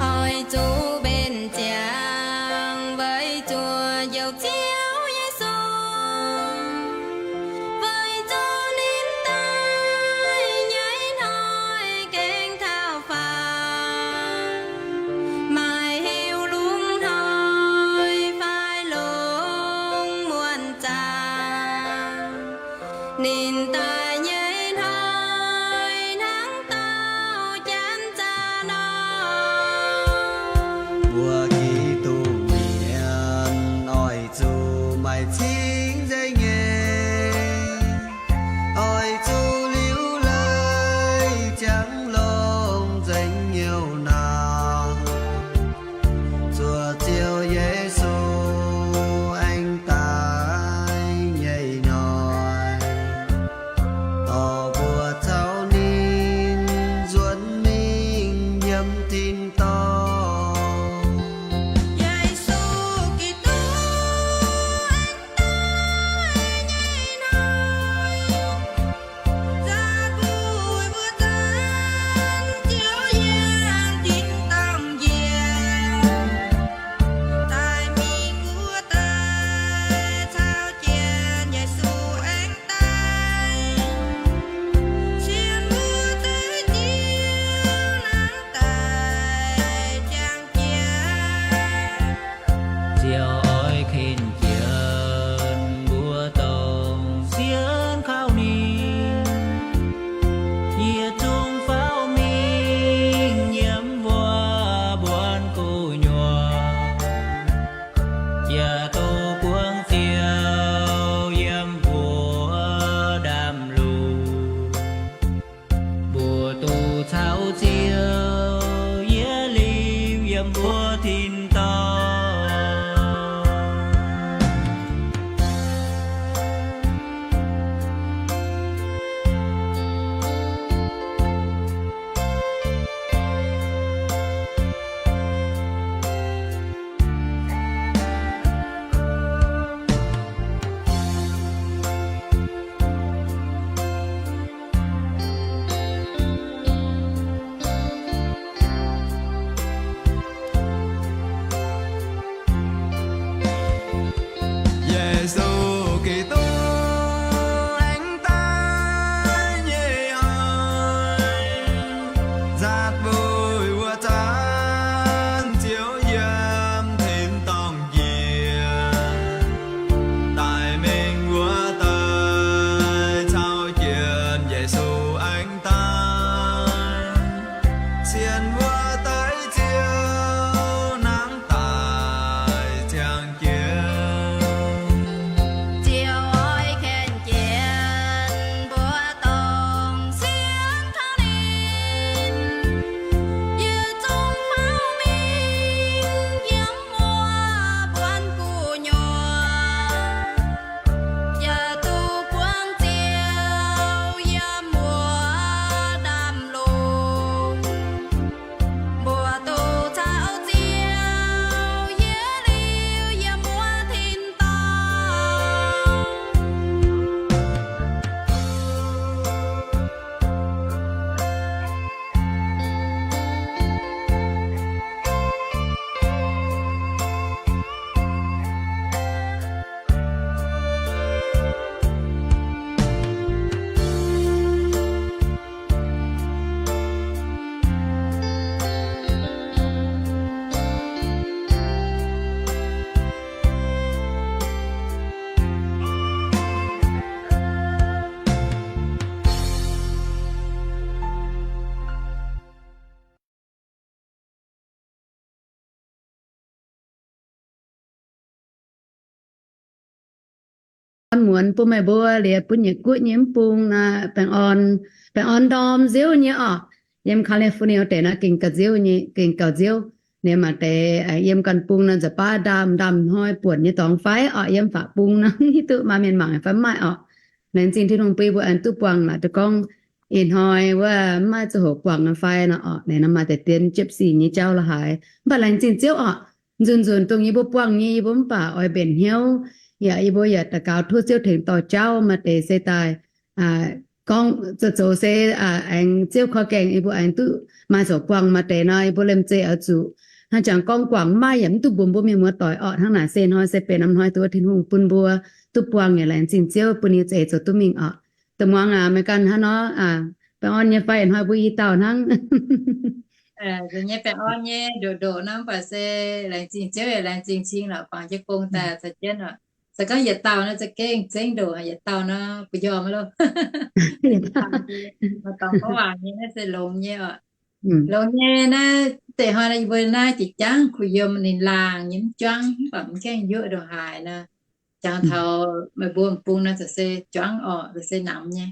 Oix zuqc mbenc ziangx weic zuqc Njoux Ziouv Yesu, weic zuqc ninh daaih nyei hnoi gengh taux faaux, maaih heuc lungh hnoi fai longc muonc zaah. Ninh daaih nyei hnoi hnangv dauh janx zaah nor. Mbuo Giduc mienh oix zuqc maaih cing nzengc nyei, oix zuqc liuz leiz ziangx longx nzengc hnyouv nor, zuov Ziouv Yesu aengx daaih nyei hnoi, dorh mbuo caux ninh nzuonx mingh yiem tin-dorngh. Yesu Giduc aengx daaih nyei hnoi, nzauh buic mbuo zanc Ziouv yiem tin-dorngh njiec. yiem wuov tin-dorngh. Yesu Giduc aengx daaih nyei hnoi, nzaatc mbuo wuov zanc Ziouv yiem tin-dorngh njiec, daic mingh wuov deix cau jienv Yesu aengx daaih. Sienx wuov deix Ziouv hnangv daic ziangh jienv. Ziouv oix gaengh jiex mbuo dongh sienx kaux ninh, yietc zungv mauv mingh yiem wuov buonc gu'nyuoz. Yaac duqv buangv Ziouv yiem wuov ndaamv-lungh. Mbuo duqv caux Ziouv yietc liuz yiem wuov tin-dorngh. Muonz bun meih mbuo liuz bun yietc guoqv nyei mv bung nor, baengh orn, baengh orn ndorm nziouv nyei orqc. Yiem California deic nor gengh gauh nziouv nyei, gengh gauh nziouv. Liuz maaih deix yiem ganh bung nor nza'baav ndaamv-ndaamv hnoi buonc nyei dorngx fai orqc, yiem faatv bung nor hiuv duqv maaih mienh mangc fai mv maaih orqc. Laengz zingh Tin-Hungh bun mbuo aengx duqv buangh laaix duqv gorngv ih hnoi wuov mv maaih ziangh hoc buangh fai nor orqc. Naaiv nor maaih deix dien jiepv sic nyei jauv la'haaix, mv baac laengz zingh Ziouv orqc. Nzunc-nzunc dongh yie mbuo buangh nyei yie mbuo mv baac oix mbenc hnyouv, yaac yie mbuo yaac daux gaux tov Ziouv tengx dorh jauv. Maaih deix se daaih gorngv zoux zoux se aengx Ziouv korv gaengh yie mbuo aengx duqv maaih ziouc buangh. Maaih deix nor yie mbuo liemh zeih oix zuqc hnangv jangx gorngv guangc mv maaih yaac mv duqv mbuox mbuo mienh muoz-doic orqc. Hnangv naaic se hnoi se benx norm hnoi duqv Tin-Hungh bun mbuo duqv buangh yaac laengz zingh Ziouv bun yie za'eix zoux duqv mingh orqc. Da'muangx aac, meih ganh hnangv nor, baengh orn nyei fai hnoi mbuo i dauh hnangv? Nyei baengh orn nyei ndoqc ndoqc nor mv baac se laengz zingh Ziouv yaac laengz zingh cing lorqc, bangc jienv gong daaih caux jienv oc. Se gorngv yietc dauh nor za'gengh zengv ndoqc, yietc dauh nor bu njormh loh. Maaih dorngx gorngv waac nyei naaiv se longx nyei oc. Longx nyei naaiv deix hnoi nor yie mbuo naaiv jiex jangv kuh yiem ninh laangh nyei mv juangv mv baac mv gaengh yuoqv ndongc haaix nor. Jangx taux meih mbuo m'bung nor za'gengh se juangv orqc, za'gengh se namx nyei.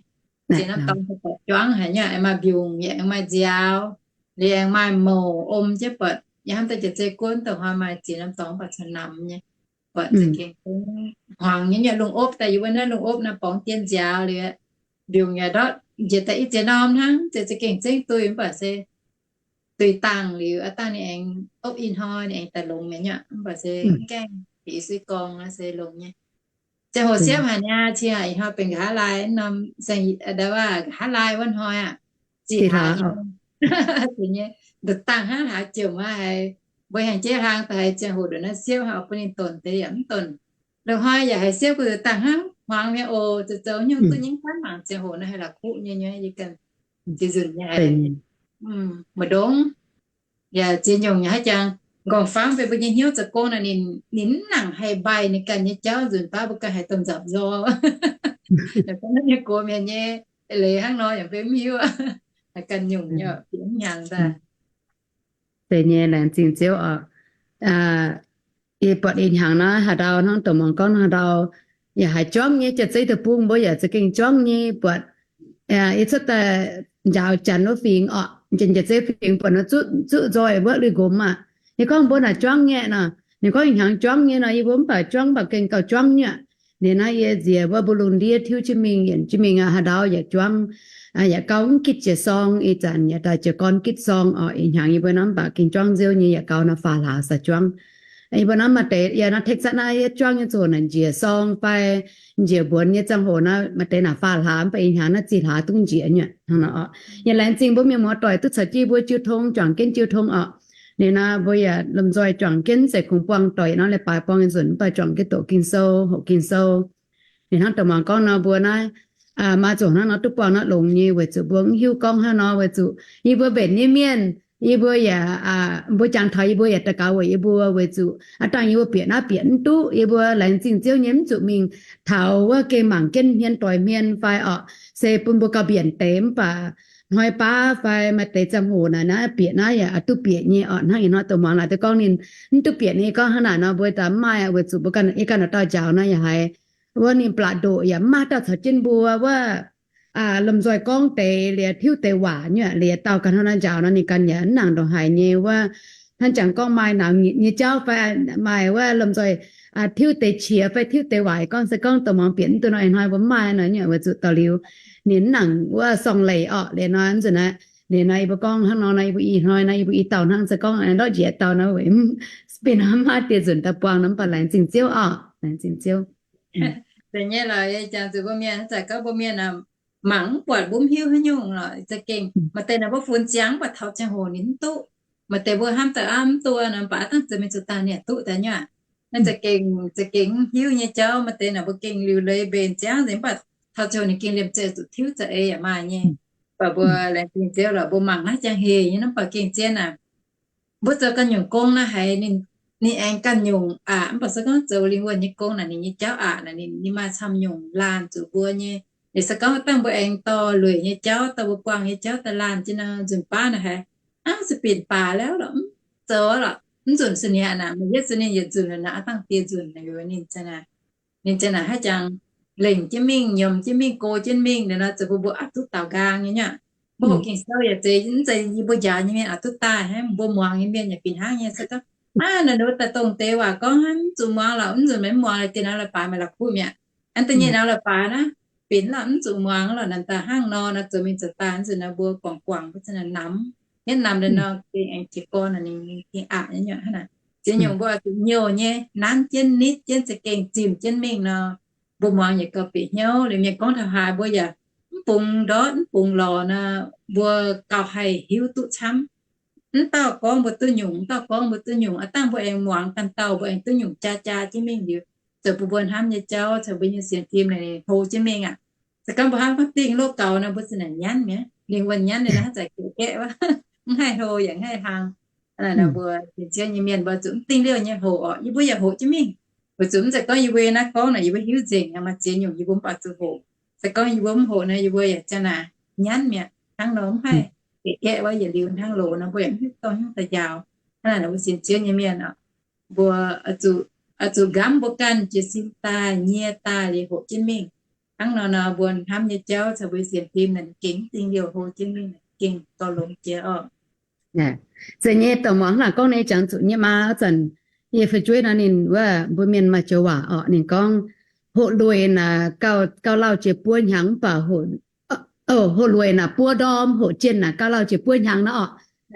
Ziex norm dorngx se buatc juangv haic nyei, aengx maaih mbiungc, yaac aengx maaih nziaaux, liuz aengx maaih mouc om jienv buatc. Yie hnamv daaih jiex zei gunv dongh hnoi maaih ziex norm dorngx mv baac caux namx nyei. Buatc za'gengh hmuangx nyei, nyei lungh opv daaih yie mbuo naaiv lungh opv nor borngz dien nziaaux liuz, mbiungc yaac ndortv njiec daaih i ziex norm hnangv, za'gengh zengv duih mv baac se duih dangh liuz aqv dangh ninh aengx opv ih hnoi ninh aengx daaih longx mi'aqv. Mv baac se mv gaengh bieqc suiv gorngv se longx nyei. Ziangh hoc siepv haic niaa, cingx ih hnoi benx nqa'haav laai norm, se ndau waac nqa'haav laai wuov hnoi aqv. Ziqc hlaax nyei, nduqc dangh hnangv hlaax jomc aqv haiz, mbuo hnyangx-jeiv hlang daaih haiz ziangh hoc ndongc naaiv siepv haic, bun ninh donc deix yaac mv donc. Loz-hnoi yaac haiz siepv gu'nduqc dangh hnangv hmuangx mi'aqv oc. Zoux zoux nyungc duqv nyei mv gaanv mangc ziangh hoc naaiv haiz la'kuqv nyei nyei, yie ganh ziex nzunc nyei haiz maiv ndongx. Yaac ziex nyungc nyei haiz jangx nqorngv-fangv benx mbuo nyei hnyouv zoux gong naaic, ninh mv nangc haih mbaih ninh ganh nyei jauv nzunc baav mbuo ganh haiz domh nzapc nzor. Yaac gorngv nyei gox mienh nyei leiz hnangv nor yaac mbuo mv hiuv. Haiz ganh nyungc nyei bieqc mv hnyangx daaih. Deix nyei laengz zingh Ziouv oc. Ih buatc ih hnyangx naaiv haaix ndau hnangv dongh muangx gorngv haaix ndau, yaac haiz juangv nyei. Jiex zeiv deic-bung mbuo yaac za'gengh juangv nyei. Buatc ih cuotv daaih njaaux Janx wuov fingx orqc, Janx jiex zeiv fingx buatc nor zuqv nzoih wuov lui-nqomz aqv. Ninh gorngv mbuo naaic juangv nyei nor. Ninh gorngv ih hnyangx juangv nyei nor, yie mbuo mv baac juangv, mv baac gengh gauh juangv nyei aqv. Ninh naaiv yie nziex wuov Mbungh Lungh ndiev tiuv jienv mingh, yienc jienv mingh aqv, haaix ndau yaac juangv, yaac gauh mv gitv jiex sorng. Ih zanc yaac daaih jiez gorn gitv sorng oc. Ih hnyangx yie mbuo naaiv mv baac gengh juangv nziouv nyei, yaac gaux naaiv faam hlaax sai juangv. Yie mbuo naaiv maaih deix yaac naaiv Texas naaiv yie juangv nyei zoqc naaic njiec sorng fai njiec mbuonx nyei ziangh hoc naaiv maaih deix naaic faam hlaax, mv baac ih hnyangx naaiv zih hlaax duqv njiec nyuoqc hnangv nor oc. Yaac laengz zingh mbuo mienh muoz-doic duqv caux jienv yie mbuo jiu tong, juangc jienv jiu tong oc. Ninh naaiv mbuo yaac lomh nzoih juangc jienv, mv zeiz kungx buangh doic nor leiz-baaix buangh nyei nzunc, mv baac juangc jienv doqc Ging-Sou, hoqc Ging-Sou. Ninh hnangv dongh muangx gorngv nor, mbuo naaiv maaih zuqc hnangv nor duqv buangh naaiv longx nyei, weic zuqc mbuo mv hiuv gorngv hnangv nor, weic zuqc yie mbuo mbenc nyei mienh, yie mbuo yaac, mbuo jangx taux yie mbuo yaac daux gaux weic yie mbuo, weic zuqc aav dangh yie mbuo bieqc naaiv bieqc mv duqv, yie mbuo laengz zingh Ziouv nyei mv zuqc mingh taux wuov gengh mangc jienv hmien doix hmien fai oc, se bun mbuo gauh mbienc deix. Mv baac hnoi baav fai maaih deix ziangh hoc naaic, naaiv bieqc naaiv yaac duqv bieqc nyei oc. Hnangv ih hnoi dongh muangx naaic duqv gorngv ninh mv duqv bieqc nyei gorngv hnangv naaic nor, mbuo daaih mv maaih, weic zuqc mbuo ganh, yie ganh naaic dauh njaaux naaiv yaac haiz wuov ninh blatc ndoqc yaac mv maaih dauh caux jienv mbuo wuov lomh nzoih gorngv deix liuz tiuv deix waac nyei. Liuz dauh ganh hnangv naaiv njaaux nor, ninh ganh yaac mv nangc ndongc haaix nyei wuov. Hnangv jangx gorngv maaih nauz nyitc nyei jauv fai maaih wuov lomh nzoih tiuv deix qiex fai tiuv deix waac, gorngv se gorngv dongh muangx bieqc mv duqv nor, ih hnoi mbuo mv maaih nor nyei, weic zuqc daux liuz ninh mv nangc wuov sorng leiz orqc. Liuz nor nzunc naaiv, liuz nor yie mbuo gorngv hnangv nor nor, yie mbuo i hnoi nor yie mbuo i dauh hnangv se gorngv ndortv njiec dauh nor, weic bienh mv maaih dieh nzunc daaih buangh nor, mv baac laengz zingh Ziouv orqc, laengz zingh Ziouv. Deix nyei lorqc, yie jangx zuqc mbuo mienh, hnangv zanc gorngv mbuo mienh mangc mv buatc, mbuo mv hiuv haaix nyungc lorqc. Za'gengh maaih deix naaic mbuo funx ziangx mv baac taux ziangh hoc ninh mv duqv. Maaih deix mbuo hnamv daaih aav mv duqv nor, mv baac aav dangh zoux mingh zoux daaih ninh yaac duqv daaih nyei aqv. Naaiv za'gengh, za'gengh mv hiuv nyei jauv, maaih deix naaic mbuo gengh liuc leiz mbenc ziangx nzengc, mv baac taux ziangh hoc ninh gengh liemh zeih zuqc tiuv za'eix yaac maaih nyei. Mv baac mbuo laengz zingh Ziouv lorqc, mbuo mangc naaiv ziangh heh nyei, mv baac gengh zien aac, mbuo zoux ganh nyungc gong naaiv haiz ninh, ninh aengx ganh nyungc aqc. Mv baac se gorngv zoux lingh wuonh nyei gong naaic, ninh nyei jauv aqc naaic, ninh, ninh maaih camv nyungc laanh zuqc mbuo nyei. Ninh se gorngv dangh mbuo aengx dorh lueic nyei jauv, dorh mbuo buangh nyei jauv daaih laanh jienv nor, nzunc baav naaic haiz aav, se binc baac lauv lorqc, mv zoux lorqc. Mv nzunc sa'niac naaic, maaih yietv se ninh yietc nzunc naaic aav dangh dieh nzunc naaic, ninh, ninh ziang naaic haaix jangx lengc jienv mingh, nyiemc jienv mingh, go jienv mingh, liuz nor zoux bun mbuo aqc duqv daaux nqaang nyei aqv. Mbuo hoqc Ging-Sou yaac zeiz, mv zeiz yie mbuo njaaux nyei mienh aqc duqv daaih hnangv, mbuo muangx nyei mienh yaac fih hnangv nyei. Se gorngv aav, naaic ninh daaih dongh deix waac gorngv hnangv, mv zuqc muangx lorqc, mv nzunc meih mv muangx, deix nauz leiz-baaix meih la'kuqv mi'aqv. An da'nyeic nauz leiz-baaix naaiv binc lorqc, mv zuqc muangx lorqc, naaic daaih hnangv nor naaic zoux mingh zoux daaih, nzunc naaiv mbuo guangc guangc mbuo za'naaic namx, hietv namx deix nor gengh aengx jiez gorn ninh gengh aqc nyei aqv. Hnangv naaic ziex nyungc mbuo zuqc nyouh nyei, nanv jienv nitv jienv za'gengh zimh jienv mingh nor, mbuo muangx yietc gauh bieqc hnyouv. Liuz mienh gorngv taux haaix mbuo yaac mv bungx ndortv mv bungx lorz nor, mbuo gauh haih hiuv duqv camv. Mv dauh gorngv mbuo duqv nyungc, mv dauh gorngv mbuo duqv nyungc, aav dangh mbuo aengx muangx ganh dauh mbuo aengx duqv nyungc jaa jaa jienv mingh liuz, zoux bun mbuo hnamv nyei jauv caux mbuo nyei sienx fim naaic hlo jienv mingh aqv. Se gorngv mbuo hnamv gorngv dingh loh gaux nor, mbuo za'naaic nyanv mi'aqv, lingh wuonh nyanv liuz nor hnangv zanc gaeqv gaeqv wuov, mv haih hlo yaac mv haih hlang. Hnangv naaic nor mbuo sienx Ziouv nyei mienh mbuo zuqc mv dingh liouh nyei hoqc orqc. Yie mbuo yaac hoqc jienv mingh. Weic zuqc mv zeiz gorngv yie mbuo naaiv gorngv naaic yie mbuo hiuv nzengc, maaih ziex nyungc yie mbuo mv baac zuqc hoqc. Se gorngv yie mbuo mv hoqc nor, yie mbuo yaac ziang naaic nyanv mi'aqv. Hnangv nor mv haih gaeqv gaeqv wuov, yietc liuz hnangv loz nor mbuo yaac mv hiuv dorh hnyouv daaih njaaux. Hnangv naaic nor mbuo sienx Ziouv nyei mienh orqc, mbuo oix zuqc nqamv mbuo ganh jiez sin daaih, nyie daaih liuz hoqc jienv mingh. Hnangv nor nor mbuo hnamv nyei jauv caux mbuo sienx fim naaic gengh mv dingh liouh hlo jienv mingh, gengh dorh longx jiex orqc. Zeiz nyei, dongh muangx hnangv naaic gorngv nyei jangx zuqc nyei maa. Wuov zanc yie fu'jueiv nor ninh wuov, mbuo mienh maaih joux waac orqc, ninh gorngv hoqc lueic naaic gauh, gauh lauh jiex buo hnyangx, mv baac hoqc, hoqc lueic naaic buo ndorm, hoqc jienh naaic gauh lauh jiex buo hnyangx nor orqc.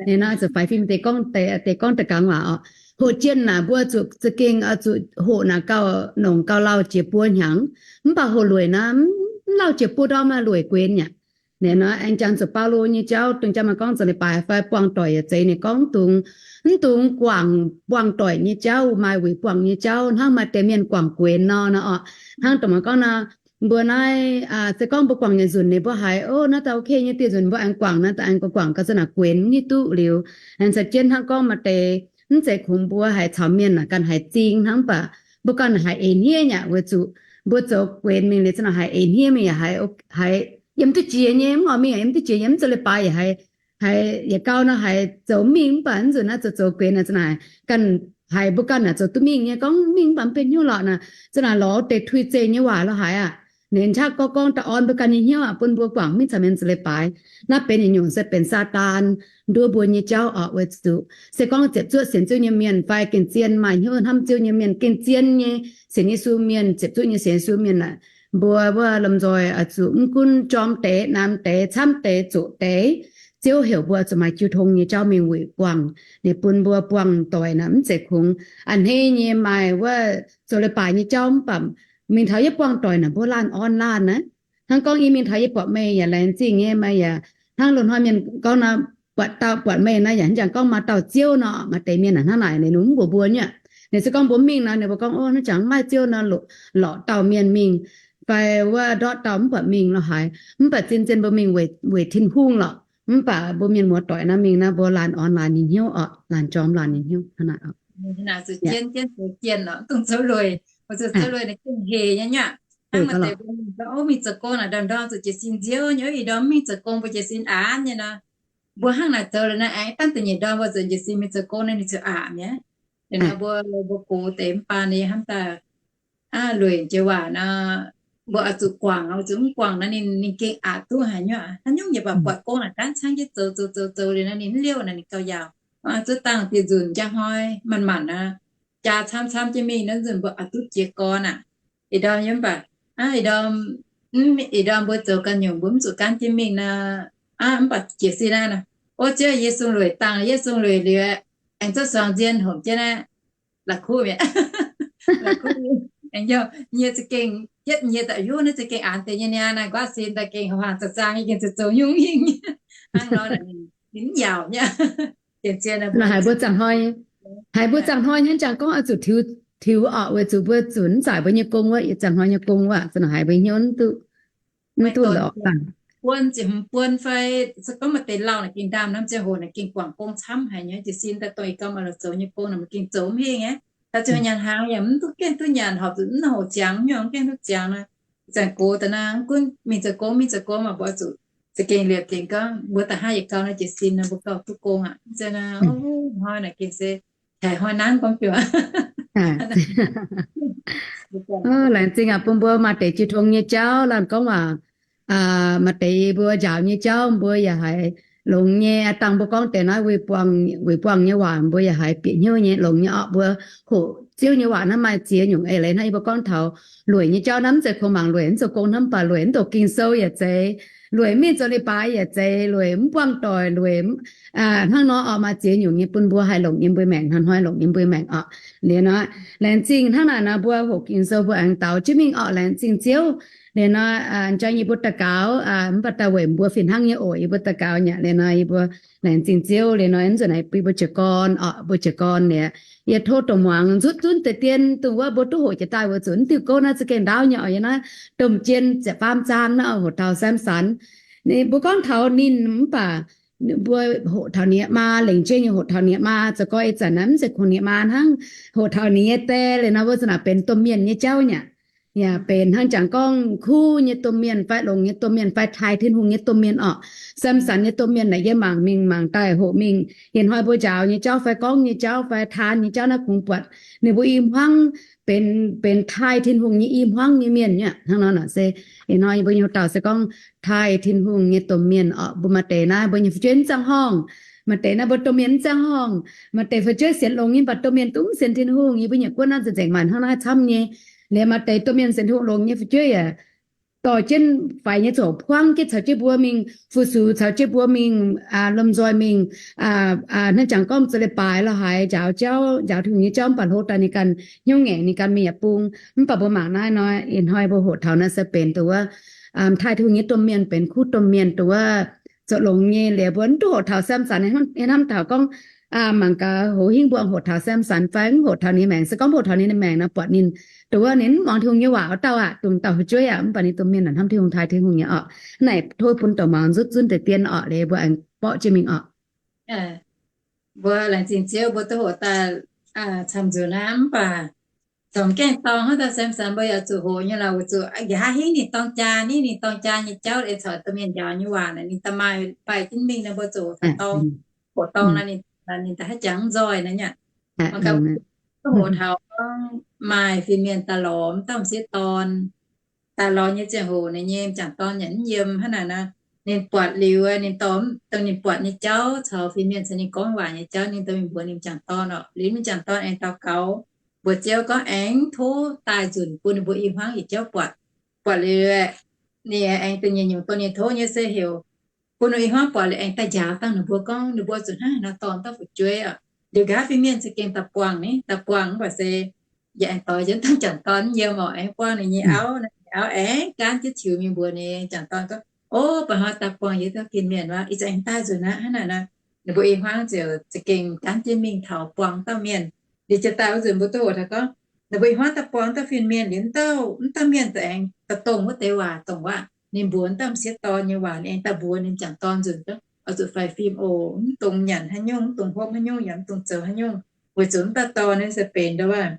Ninh nor zuqc faix fim deix gorngv, deix gorngv da'gangx waac orqc. Hoqc jienh naaic mbuo zuqc za'gengh zuqc hoqc naaic gauh nongc gauh lauh jiex buo hnyangx, mv baac hoqc lueic naaic mv lauh jiex buo ndorm, lueic guenx aqv. Ninh nor aengx jangx zuqc Baulo nyei jauv, dongh jangx maaih gorngv zoux leiz-baaix fai buangh doic yaac zeiz, ninh gorngv dungx, mv dungx guangc buangh doic nyei jauv, maaih wuic buangh nyei jauv hnangv maaih deix mienh guangc guenx nor, nor orqc. Hnangv dongh maaih gorngv nor, mbuo naaiv se gorngv mbuo guangc nyanc nzunc ninh mbuo haiz, o, naaiv daaih ok nyei, dieh nzunc mbuo aengx guangc, naaiv daaih aengx guangc guangc gau, za'naaic guenx mv hiuv duqv liuz. Aengx caux jienv hnangv gorngv maaih deix mv zeiz kungx mbuo haiz caux mienh naaic ganh haiz zing hnangv, mv baac mbuo ganh haiz eix hniev nyei aqv. Weic zuqc mbuo zoux guenx mingh liuz za'naaic haiz eix hniev mingh yaac haiz, haiz yiem duqv jiex nyei, mv oix mingh yiem duqv jiex nyei, mv zoux leiz-baaix yaac haiz, haiz yietc gau nor haiz zoux mingh, mv baac mv nzunc naaiv zoux, zoux guenx naaic za'naaic ganh haiz mbuo ganh naaic zoux duqv mingh nyei, gorngv mingh mv baac mv benx hnyouv lorqc naaic, za'naaic lorz deix tui zeih nyei waac lorz haiz aqv. Ninh hnangv gorngv gorngv daaih orn mbuo ganh nyei hnyouv aqv, bun mbuo guangc mingh caux mienh zuqc leiz-baaix. Naaiv benx yietc nyungc se benx Saadaan nduov mbuo nyei jauv orqc, weic zuqc se gorngv ziepc zuoqv sienx Ziouv nyei mienh fai gengh zien maaih hnyouv hnamv Ziouv nyei mienh, gengh zien nyei sienx Yesu mienh, ziepc zuoqv nyei sienx Yesu mienh aeqv, mbuo wuov lomh nzoih oix zuqc mv gunv jorm deix, namx deix, camv deix, zoqc deix, Ziouv heuc mbuo zuqc maaih jiu tong nyei jauv mingh weic buangh, ninh bun mbuo buangh doic naaic mv zeiz kungx a'hneiv nyei maaih wuov zoux leiz-baaix nyei jauv mv baac mingh taux yietv buangh doic naaic mbuo laanh orn laanh aqv. Hnangv gorngv yie mingh taux yie buatc meih yaac laengz zingh nyei, meih yaac hnangv loz-hnoi mienh gorngv nor, buatc dauh buatc meih nor yaac hnangv jangx gorngv maaih dauh Ziouv nor. Maaih deix mienh hnangv naaic ninh mv mbuox mbuo nyei. Ninh se gorngv mbuo mv mingh nor ninh mbuo gorngv, o, hnangv jangx mv maaih Ziouv nor, lorqc dauh mienh mingh fai wuov ndortv dauh mv buatc mingh lorqc haaix. Mv baac zien-zien mbuo mingh weic Tin-Hungh lorqc. Mv baac mbuo mienh muoz-doic naaiv mingh naaiv mbuo laanh orn laanh nyei hnyouv orqc, laanh jorm laanh nyei hnyouv hnangv naaic. Zuqc jienv, jienv zoux jienv nor, dongh zoux lueic, mbuo zuqc zoux lueic naaic gengh hec nyei nyuoqc. Hnangv maaih deix mbuo gorngv, o, mingh zoux gong naaic ndorm-ndorm zuqc jiez sin nziouv nyei, ih ndorm mv mingh zoux gong mbuo jiez sin aqv nyei nor. Mbuo hnangv naaic zoux liuz naaiv aengx dangh da'nyeic ndorm mbuo zuqc jiez sin mingh zoux gong naaiv ninh ziouc aqc mi'aqv. Liuz nor mbuo, mbuo gox deix mv baac ninh hnamv daaih lueic jiex waac nor, mbuo oix zuqc guangc, oix zuqc mv guangc nor ninh, ninh gengh aqc duqv haaix nyungc. Haaix nyungc yie baac buatc gong naaic gaanv caangv jienv zoux zoux zoux zoux liuz nor ninh mv liouh naaic ninh gauh yaauc. Zuov dangh dieh nzunc njang hnoi manc-manc nor, jaa camv-camv jienv mingh naaiv nzunc mbuo oix duqv jiez gorn aqv. Ih ndorm yie mv baac, ih ndorm, ih ndorm mbuo zoux ganh nyungc mbuo mv zuqc gaanv jienv mingh nor, mv baac jiez sin naaiv nor, o, Ziouv, yie sung lueic dangh, yie sung lueic liuz, aengx zuov suangx nzien homc jienv naaiv, la'kuqv mi'aqv. La'kuqv, aengx nyei za'gengh yietv nyei daaih, yov, naaiv za'gengh aanx deix nyei niaa, naaiv nquaatv sin daaih gengh hmuangx za'zaang, yie gengh zoux zoux nyungc hingh. Hnangv nor ninh mv yaauc nyei. Haiz mbuo zaangc hnoi, haiz mbuo zaangc hnoi hnangv jangx gorngv oix zuqc tiux, tiux orqc, weic zuqc mbuo zunc mv zaaic mbuo nyei gong wuov, yietc zaangc hnoi nyei gong wuov, zanc haiz mbuo hnyouv mv duqv, mv duqv lorqc. Buon ziepc hmz buon fai se gorngv maaih deix lauh naaic gengh ndaamv norm ziangh hoc naaic gengh guangc gong camv haic nyei. Jiez sin daaih dongh ih gau maaih la'zoux nyei gong naaic mbuo gengh zoux mv hingh aqv. Taux ziangh hoc nyanc hnaangx yaac mv duqv gaengh duqv nyanc, horpc zuqc mv hoc ziangx nyei, mv gaengh duqv ziangx nor. Ih zanc gox daaih naaiv gunv mingh zoux gong, mingh zoux gong mv baac zuqc za'gengh liepc tengx gorngv mbuo da'haav yietc gau naaiv jiez sin nor mbuo gauh duqv gong aqv. Hnoi naaic gengh se taaih hnoi nanv gorngv juoz. Laengz zingh aqv bun mbuo maaih deix jiu tong nyei jauv, laanh gorngv waac, maaih deix mbuo njaaux nyei jauv mbuo yaac haiz longx nyei. Dangh mbuo gorngv deix naaiv weic buangh nyei waac mbuo yaac haiz bieqc hnyouv nyei, longx nyei orqc. Mbuo hoqc Ziouv nyei waac hnangv maaih ziex nyungc eix leiz hnangv yie mbuo gorngv taux lueic nyei jauv naaiv mv zeiz kungx mangc lueic mv zoux gong hnamv, mv baac lueic mv zoux Ging-Sou yaac zeiz, lueic mv mingh zoux leiz-baaix yaac zeiz, lueic mv buangh doic, lueic hnangv nor orqc. Maaih ziex nyungc nyei bun mbuo haih longc yiem mbuo maengc, hnoi-hnoi longc yiem mbuo maengc orqc. Liuz nor, laengz zingh hnangv naaic nor mbuo hoqc Ging-Sou mbuo aengx daux jienv mingh orqc, laengz zingh Ziouv. Liuz nor, njang yie mbuo daux gaux, mv baac daaih weic mbuo fih hnangv nyei oc, yie mbuo daux gaux nyei. Liuz nor yie mbuo laengz zingh Ziouv. Liuz nor nzunc naaic bun mbuo jiez gorn orqc, mbuo jiez gorn liuz, yie tov dongh muangx nzutv zunv deix dien dongh wuov mbuo duqv hoqc jiex daaih weic zuqc mv diuh gouv naaiv za'gengh ndaauv nyei orqc. Yie naaiv domh jien ziepc faam zaang naaiv hoqc taux Samson. Ninh mbuo gorngv taux ninh mv baac mbuo hoqc taux ninh nyei maa, lengc jeiv nyei hoqc taux ninh nyei maa. Zoux gorx ih zanc naaiv mv zeiz kungx ninh nyei maa hnangv, hoqc taux ninh nyei die. Liuz nor mbuo za'naaic benx domh mienh nyei jauv nyei. Yaac benx hnangv jangx gorngv kuv nyei domh mienh fai longx nyei domh mienh fai taaih Tin-Hungh nyei domh mienh orqc. Samson nyei domh mienh naaic yie mangc mingh mangc daaih hoqc mingh, ih hnoi mbuo njaaux nyei jauv fai gorngv nyei jauv fai taan nyei jauv naaiv kungx buatc ninh mbuo i hmuangv benx, benx taaih Tin-Hungh nyei i hmuangv nyei mienh nyei hnangv nor. Se ih hnoi mbuo nyei dauh se gorngv taaih Tin-Hungh nyei domh mienh orqc. Mbuo maaih deix naaiv mbuo nyei fu'jueiv mv ziangh horngh. Maaih deix naaiv mbuo domh mienh mv ziangh horngh. Maaih deix fu'jueiv sienx longx nyei mv baac domh mienh duqv mv sienx Tin-Hungh. Yie mbuo nyiec guoqv naaiv nzengc maaih hnangv naaiv camv nyei. Liuz maaih deix domh mienh sienx Tin-Hungh longx nyei fu'jueiv yaac dorh jienv faix nyei ziouc hmuangv jienv caux jienv mbuo mingh fu-sux, caux jienv mbuo mingh lomh nzoih mingh hnangv jangx gorngv zoux leiz-baaix lorqc, haiz njaaux jauv, njaaux Tin-Hungh nyei jauv mv baac hlo daaih ninh ganh hnyouv ngaengc, ninh ganh mingh yaac bung. Mv baac mbuo mangc naaiv nor, ih hnoi mbuo hoqc taux naaiv se benx dongh wuov taaih Tin-Hungh nyei domh mienh, benx kuv domh mienh dongh wuov zoux longx nyei. Liuz mbuo mv duqv hoqc taux Samson, hnamv taux gorngv mangc gaax hoz hingv mbuo hoqc taux Samson fai mv hoqc taux ninh maengc. Se gorngv hoqc taux ninh maengc nor buatc ninh dongh wuov ninh mv muangx Tin-Hungh nyei waac wuov dauh aqv, dongh dauh fu'jueiv aqv. Mv baac ninh domh mienh naaic hnamv Tin-Hungh, Tin-Hungh nyei orqc. Hnangv naaic tov bun douc muangx nzutv zunv deix dien orqc. Liuz mbuo aengx borqv jienv mingh orqc. Mbuo laengz zingh Ziouv, mbuo duqv hoqc daaih camv nzunc naaiv mv baac zorngc gaengh dorng hnangv dauh Samson mbuo yaac zuqc hoqc nyei lorqc, weic zuqc nqa'haav hingv ninh dorng jaa, ninh dorng jaa nyei jauv ei caux domh mienh njaaux nyei waac naaic ninh da'maaih baih jienv mingh nor mbuo zuqc hoqc taux dorng. Hoqc dorng naaic ninh da'haav jangx nzoih naaiv nyei. Mangc gaax, duqv hoqc taux gorngv maaih fin-mienh daaih lorz dauh m'sieqv dorn. daaih lorz nyei ziangh hoc ninh nyei m'jangc dorn yaac mv yiem hnangv naaic nor. Ninh buatc liuz, ninh dorh dongh ninh buatc nyei jauv caux fin-mienh caux ninh gorngv waac nyei jauv, ninh dorh mingh mbuox ninh m'jangc dorn orqc. Liuz m'jangc dorn aengx daux gaux mbuox Ziouv gorngv aengx tov daaih nzunc bun ninh mbuo i hmuangv yietc jauv buatc. Buatc liuz, ninh aengx da'nyeic nyungc dongh ninh tov nyei se heuc bun ninh i hmuangv buatc liuz aengx daaih njaaux dangh ninh mbuo gorngv ninh mbuo zuqc hnangv haaix nor dorh dauh fu'jueiv orqc. Liuz nqa'haav fin-mienh za'gengh daaih buangh ni, daaih buangh mv baac se yaac aengx doix jienv dangh m'jangc dorn yiem orqc, aengx buangh ninh nyei auv, ninh auv aengx gaanv jienv tiux mingh mbuox ninh m'jangc dorn gorngv, O, ba'hnoi daaih buangh yie dauh fin-mienh aqv, ih zanc aengx daaih nzunc aqv. Hnangv naaic nor, ninh mbuo i hmuangv ziouc za'gengh gaanv jienv mingh taux buangh dauh mienh. Liuz ziouc daaih wuov nzunc mbuo duqv hoqc taux gorngv, ninh mbuo i hmuangv daaih buangh dauh fin-mienh liuz, mv dauh, mv dauh mienh za'gengh daaih dongh wuov deix waac dongh waac ninh mbuox dauh m'sieqv dorn nyei waac, ninh aengx daaih mbuox ninh m'jangc dorn nzunc, Oix zuqc faix fim oc. Mv dungx nyanc haaix nyungc, mv dungx hopv haaix nyungc, yaac mv dungx zoux haaix nyungc, weic zuqc mv dauh dorn naaiv se benx ndo waac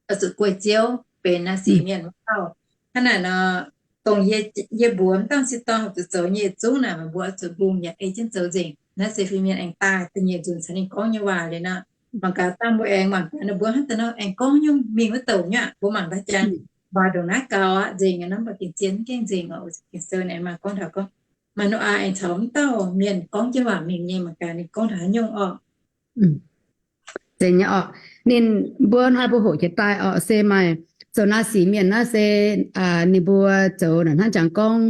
oix zuqc guei Ziouv, benx naaiv sic mienh wuov dauh. Hnangv naaic nor, dongh yie mbuox mv dauh m'sieqv dorn oix zuqc zoux nyei yietc zungv naaic, meih mbuo oix zuqc mbungh yaac ei jienv zoux nzengc. Naaiv se fin-mienh aengx daaih da'nyeic nzunc caux ninh gorngv nyei waac liuz nor, mangc gaax dangh mbuo aengx mangc gaax ninh mbuo hnangv daaih nor aengx gorngv nyungc mingh wuov douc nyei aqv. Mbuo mangc daaih jangx, mv baac ndongc naaiv gaux aqv nzengc nor, mv baac gengh zien mv gaengh nzengc oc. Ging-Sou naaic maaih gorngv taux gorngv, Maa^no^aa aengx caux mv dauh mienh gorngv jienv waac mingh nyei, mangc gaax ninh gorngv taux haaix nyungc orqc. Zeiz nyei orqc. Ninh mbuo hnoi mbuo hoqc jiex daaih orqc, se maaih zoux naaiv sic mienh naaiv se ninh mbuo zoux naaic hnangv jangx gorngv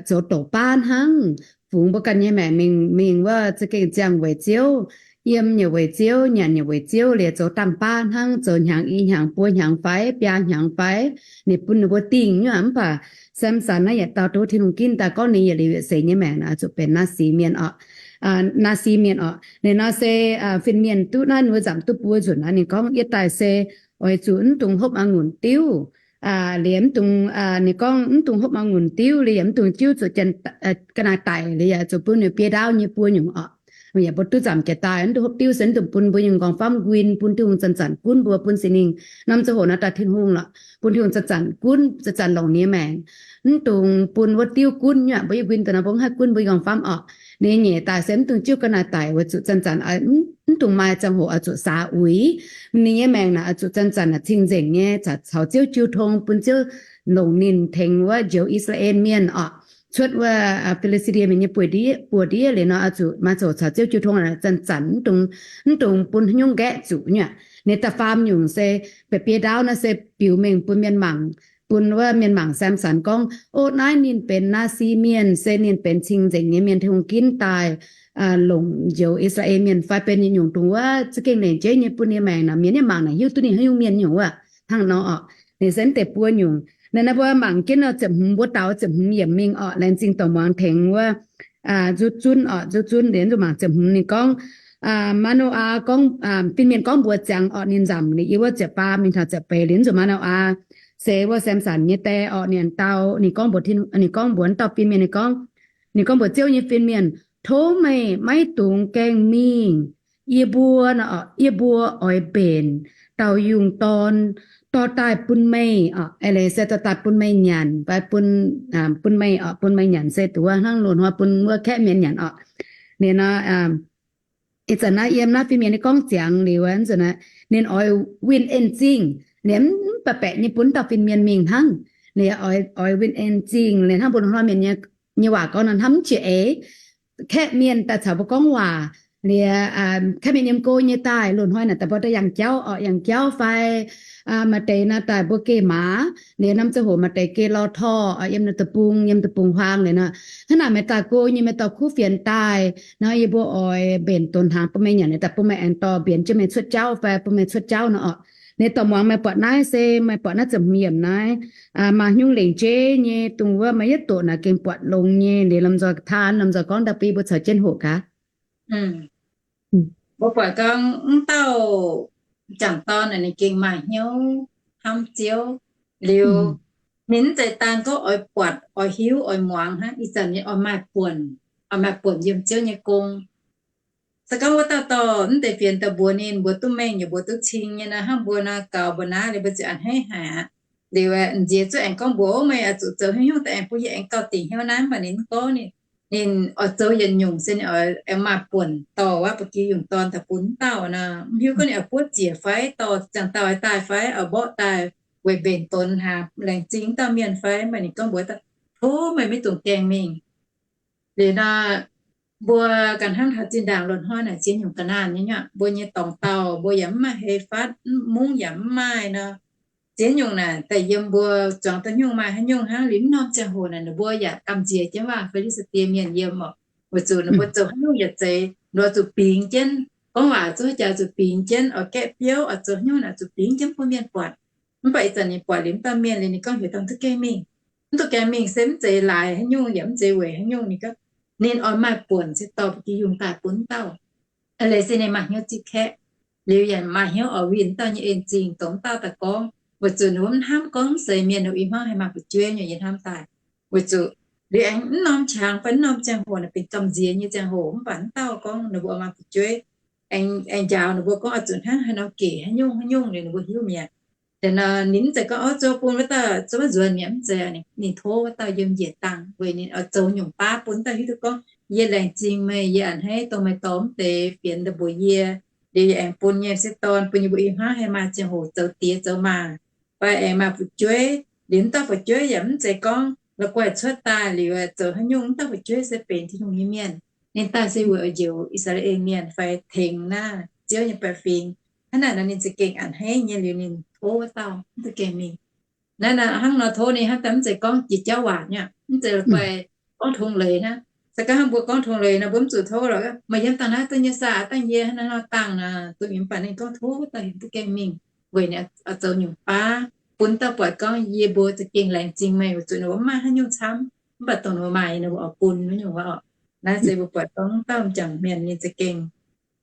zoux doqc baav hnangv, fungx mbuo ganh nyei maengc mingh, mingh wuov za'gengh ziangh weic Ziouv, yiem nyei weic Ziouv, nyanc nyei weic Ziouv, liuz zoux dangh baav hnangv, zoux hnyangx i hnyangx buo hnyangx fai biaa hnyangx fai, ninh bun ninh mbuo dingh nyei. Mv baac Samson naaiv yietc dauh duqv Tin-Hungh ginv daaih gorngv ninh yietc liuz yietc seix nyei maengc naaic zuqc benx naaiv sic mienh orqc. Naaiv sic mienh orqc. Ninh nor se fin-mienh duqv naaiv ninh mbuo nzamc duqv buo nzunc naaiv ninh gorngv, Yie daaih se oix zuqc mv dungx hopv a'ngunc diuv, liuz mv dungx, ninh gorngv mv dungx hopv a'ngunc diuv, liuz yaac mv dungx jiuv zuqc ga'naaiv daic, liuz yaac zuqc bun ninh biei ndaauv nyei buo nyungc orqc. Yaac mbuo duqv nzamc jiex daaih, mv dungx hopv diuv se mv dungx bun mbuo nyei m'nqorngv-famv nquin, bun Tin-Hungh zanc-zanc gunv mbuo, bun Singx Lingh norm ziangh hoc naaiv daaih Tin-Hungh lorqc, bun Tin-Hungh zanc-zanc gunv, zanc-zanc longc ninh nyei maengc. Mv dungx bun wuov diuv gunv nyei, mbuo yie nquin daaih nor mbuo mv haih gunv mbuo nyei m'nqorngv-famv orqc. Ninh nyei nyeic daaih se mv dungx jiuv ga'naaiv daic, weic zuqc zanc-zanc mv dungx maaih ziangh hoc oix zuqc saax uix. Ninh nyei maengc naaic oix zuqc zanc-zanc cing-nzengc nyei, caux Ziouv jiu tong, bun Ziouv longc ninh tengx wuov njoux I^saa^laa^en Mienh orqc, cuotv wuov Fi^li^saa^die Mienh nyei buoz-ndiev liuz nor, oix zuqc maaih ziangh hoc caux Ziouv jiu tong, zanc-zanc mv dungx bun haaix nyungc nqaeqv zuqc nyei. Ninh da'faam nyungc se, bieqc biei ndaauv naaiv se biux mengh bun mienh mangc, bun wuov mienh mangc Samson gorngv, O, naaiv ninh benx Naasi Mienh, se ninh benx cing-nzengc nyei mienh, Tin-Hungh ginv daaih longc njoux I^saa^laa^en Mienh fai benx yietc nyungc dongh wuov za'gengh lengc jeiv nyei bun ninh maengc naaic, mienh yaac mangc naaic hiuv duqv ninh haaix nyungc mienh nyungc wuov hnangv nor orqc. Ninh se mv deix buo nyungc. Naaiv mbuo mangc jienv nor ziepc hmz, mbuo daaux ziepc hmz yiemc mingh orqc, laengz zingh dorh muangx tengx wuov nzuqc zunv orqc, nzuqc zunv liuz zuqc mangc ziepc hmz ninh gorngv, Maa^no^aa gorngv, fin-mienh gorngv mbuox ziangx orqc, ninh nzamc liuz yiem wuov ziepc faam mingh taux ziepc feix liuz zuqc Maa^no^aa se wuov Samson nyei die orqc, ninh dau, ninh gorngv mbuox, ninh gorngv mbuox dauh fin-mienh, ninh gorngv, ninh gorngv mbuox Ziouv nyei fin-mienh, Tov meih maiv dungx gaengh mingh. Yie mbuo, yie mbuo oix mbenc dauh yungh dorn dorh daaih bun meih orqc, eix leiz se dorh daaih bun meih nyanc fai bun, bun meih orqc, bun meih nyanc se dongh wuov hnangv loz-hnoi bun wuov kaeqv mienh nyanc orqc. Liuz nor, ih zanc naaiv yiem naaiv fin-mienh nyei gorngv ziangx liuz, ninh oix win-en zingh, ninh mv baeqc baeqc nyei bun dauh fin-mienh mingh hnangv. Ninh oix win-en zingh liuz hnangv mbuo loz-hnoi mienh nyei waac gorngv nor, hnamv mv jiex eix. Kaeqv mienh daaih caux mbuo gorngv waac, liuz kaeqv mienh yiem go nyei daaih, loz-hnoi naaic daaih mbuo daaih yangh jauv orqc, yangh jauv fai maaih deix nor daaih mbuo geh maaz, liuz norm ziangh hoc maaih deix geh lorh torh yiem deic-bung, yiem deic-bung-huaang liuz nor, hnangv naaic meih daaih go nyei, meih dorh kuv fienx daaih nor, yie mbuo oix mbenc donx hnaangx bun meih nyanc, liuz daaih bun meih aengx dorh mbienx jienv meih cuotv jauv fai bun meih cuotv jauv nor orqc. Liuz dorh muangx meih buatc naaiv se meih buatc naaiv ziepc hmz yiemc naaiv maaih haaix nyungc lengc jeiv nyei dongh wuov meih yietv doqc naaic gengh buatc longx nyei, liuz lomh nzoih taan, lomh nzoih gorngv daaih bun yie mbuo caux jienv hoqc gaax. Mbuo buatc gorngv mv dauh m'jangc dorn naaic ninh gengh maaih hnyouv hnamv Ziouv. Liuz ninh mv zeiz daan gorngv oix buatc, oix hiuv, oix muangx hnangv, ih zanc ninh oix maaih buonc, oix maaih buonc yiem Ziouv nyei gong. Se gorngv wuov dauh dorh mv deix fienx daaih mbuox ninh, mbuox duqv mengh yaac mbuox duqv cing nyei nor, hnangv mbuo nor gaux mbuo naaiv liuz mbuo ziouc a'hneiv haic aqv. Liuz nziex zuqc aengx gorngv mbuox meih oix zuqc zoux haaix nyungc daaih aengx bun yie aengx gauh dingc hnyouv naaiv, mv baac ninh mv gorngv, ninh oix zoux yietc nyungc se ninh oix aengx maaih buonc dorh wuov ba'gi yungh dorn daaih bun mv dauh nor, mv hiuv gorngv ninh oix buov ziec fai dorh ziangh dauh daaih fai oix mborqv daaih. weic mbenc donx hnaangx laengz zingh wuov dauh mienh fai? Mv baac ninh gorngv mbuox dauh, tov meih maiv dungx gaengh mingh. Liuz nor, mbuo ganh hnamv taux zinh ndaangc loz-hnoi naaic ziex nyungc ga'naanh nyei nyuoqc, mbuo nyei dorngx dauh mbuo yaac mv maaih hei fatv, mungv yaac mv maaih nor, ziex nyungc naaic daaih yiem mbuo zuangx duqv nyungc maaih haaix nyungc hnangv. Liuz mv norm ziangh hoc naaic ninh mbuo yaac gamh nziex jienv waac Fi^li^saa^die Mienh yiem oc. Weic zuqc ninh mbuo zoux haaix nyungc yaac zeiz, ninh mbuo zuqc bingx jienv gorngv waac, zuqc jaax zuqc bingx jienv oix gaeqv biouv, oix zoux haaix nyungc naaic zuqc bingx jienv bun mienh buatc. Mv baac ih zanc ninh buatc liuz mv dauh mienh liuz ninh gorngv heuc dauh mv duqv gaengh mingh. Mv duqv gaengh mingh se mv zeiz laaix haaix nyungc yaac mv zeiz weic haaix nyungc. Ninh gorngv ninh oix maaih buonc se dorh ba'gi yungh daaih bun dauh. Leiz se ninh maaih hnyouv zipv kaeqv, liuz yaac maaih hnyouv oix winh dauh nyei en-zingh, dongh dauh daaih gorngv, weic zuqc ninh mbuo mv hnamv gorngv mv seix mienh ninh i hmuangv haih maaih fu'jueiv nyei, yie hnamv daaih. Weic zuqc liuz aengx mv norm qangx fai mv norm ziangh hoc naaic benx gamh nziex nyei ziangh hoc, mv baac mv dauh gorngv ninh mbuo maaih fu'jueiv, aengx njaaux ninh mbuo gorngv oix zuqc hnangv haaix nor gec haaix nyungc haaix nyungc liuz ninh mbuo hiuv mi'aqv. Daaih nor ninh mv zeiz gorngv, o, zoux bun wuov dauh zoux maiv nzuonx mi'aqv, mv zeiz. Ninh tov wuov dauh yiem njiec dangh weic ninh oix zoux nyungc baav bun dauh hiuv duqv gorngv, yie laengz zingh meih, yie a'hneiv dongh meih dorh mv deix fienx daaih mbuox yie, liuz yie aengx bun nyei se dorn bun yie mbuo i hmuangv haih maaih ziangh hoc zoux diex zoux maac, fai aengx maaih fu'jueiv. Liuz mv dauh fu'jueiv yaac mv zeiz gorngv la'guaih cuotv daaih liuz zoux haaix nyungc. Mv dauh fu'jueiv se benx Tin-Hungh nyei mienh. Ninh daaih se weic oix njoux I^saa^laa^en Mienh fai tengx naaiv Ziouv nyei baeqc fingx. Hnangv naaic nor ninh za'gengh a'hneiv nyei liuz ninh tov wuov dauh mv duqv gaengh mingh. Naaiv hnangv nor tov ninh hnangv, daaih mv zeiz gorngv jiex jauv waac nyei, mv zeiz la'guaih gorngv tong leiz hnangv. Se gorngv hnangv mbuo gorngv tong leiz nor mbuo mv zuqc tov lorqc, meih yiem dangh naaiv duqv nyei saah, dangh yie hnangv nor dangh nor duqv, mv baac ninh gorngv tov wuov dauh mv duqv gaengh mingh weic ninh oix zoux nyungc baav bun dauh buatc gorngv yie mbuo za'gengh laengz zingh meih, weic zuqc ninh mbuo mv maaih haaix nyungc camv, mv baac dongh ninh mbuo maaih ninh mbuo oix bun wuov nyungc wuov oc. Naaiv se mbuo buatc gorngv dauh m'jangc mienh ninh za'gengh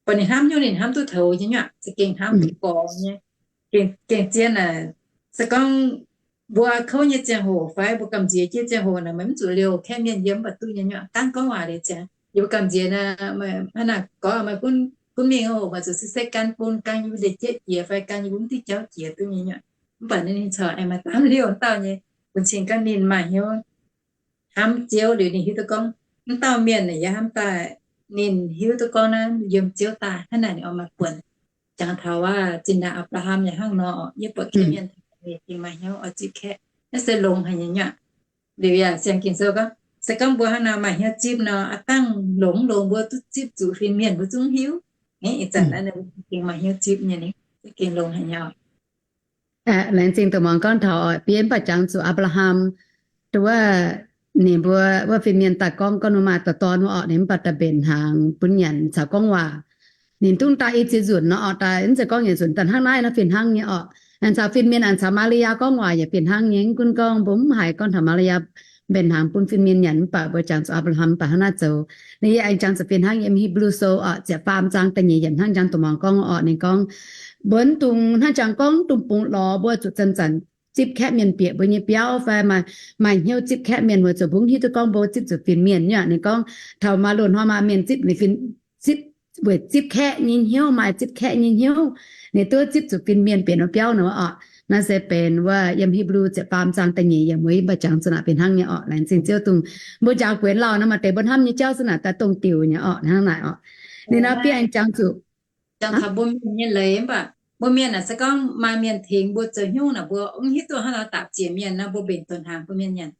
buatc ninh hnamv nyungc ninh hnamv duqv toux nyei nyuoqc, za'gengh hnamv duqv gorx nyei, gengh zien aac. Se gorngv mbuo kouv nyei ziangh hoc fai mbuo gamh nziex jienv ziangh hoc naaic, meih mv zuqc liouh kaeqv mienh yiem mv baac duqv nyei nyuoqc, dangv gorngv waac liuz ziangx yie mbuo gamh nziex naaic, meih hnangv naaic gorngv meih gunv, gunv mingh oc, meih zuqc se se gan bun, gan yie mbuo ndeic jieqv jiex fai gan yie mbuo mv diuh jauv jiex duqv nyei nyuoqc. Mv baac ninh corc aengx maaih dangv liouh dauh nyei, bun cing gorngv ninh maaih hnyouv hnamv Ziouv liuz ninh hiuv duqv gorngv, mv dauh mienh naaic yie hnamv daaih, ninh hiuv duqv gorngv naaiv yiem Ziouv daaih hnangv naaic ninh oix maaih buonc. Jangx taux waac zinh ndaangc Apc^laa^ham yaac hnangv nor, yie buatc kaeqv mienh ninh maaih hnyouv oix zipv kaeqv, naaiv se longx haic nyei nyuoqc. Liuz yaac siang Ging-Sou gorngv, se gorngv mbuo hnangv nor maaih hnyouv zipv nor, aav dangh longx longx mbuo duqv zipv zuqc fin-mienh mbuo zungv hiuv. Ih zanc naaiv ninh mbuo gengh maaih hnyouv zipv nyei, ninh gengh longx haic nyei oc. Laengz zingh dongh muangx gorngv taux oc, bieqc mv baac jangx zuqc Apc^laa^ham, duqv wuov, ninh mbuo wuov fin-mienh daaih gorngv, gorngv ninh maaih dauh dorn wuov orqc, ninh mv baac daaih mbenc hnaangx bun nyanc caux gorngv waac. Ninh dungx daaih i ziex nzunc nor orqc, daaih mv zeiz gorngv yietc nzunc, daaih hnangv naaiv nor fih hnangv nyei orqc. Aengx caux fin-mienh, aengx caux Maa^li^yaa gorngv waac yaac fih hnangv nyei. Mv gunv gorngv mbuo mv haiz gorngv taux Maa^li^yaa mbenc hnaangx bun fin-mienh nyanc, mv baac mbuo jangx zuqc Apc^laa^ham mv baac hnangv naaiv zoux. Ninh yie aengx jangx zuqc fih hnangv yiem Hipv^lu Sou orqc, ziepc faam zaang da'nyeic yiemc hnangv jangx dongh muangx gorngv orqc, ninh gorngv, mbuo mv dungx hnangv jangx gorngv dongh bungx lorz mbuo zuqc zanc-zanc zipv kaeqv mienh bieqc mbuo nyei biauv fai maaih, maaih hnyouv zipv kaeqv mienh, weic zuqc mbuo mv hiuv duqv gorngv mbuo zipv zuqc fin-mienh nyei. Ninh gorngv taux maaih loz-hnoi maaih mienh zipv, zipv, weic zipv kaeqv nyei hnyouv, maaih zipv kaeqv nyei hnyouv, ninh duqv zipv zuqc fin-mienh bieqc wuov biauv nor orqc. Naaiv se benx wuov yiem Hipv^lu ziepc faam zaang da'nyeic yiemc, mbuo yie mv baac jangx zuqc naaic fih hnangv nyei orqc. Laengz zingh Ziouv dongh mbuo njaaux guenx lauh nor, maaih deix mbuo hnamv nyei jauv se naaic daaih dongh diuc nyei orqc, hnangv naaic orqc. Ninh nor bieqc aengx jangx zuqc jangx taux mbuo mienh nyei leiz, mv baac mbuo mienh naaic se gorngv maaih mienh tengx mbuo zoux hnyouv naaic, mbuo mv hiuv duqv hnangv nor dapc ziec mienh nor, mbuo mbenc donx hnaangx bun mienh nyanc.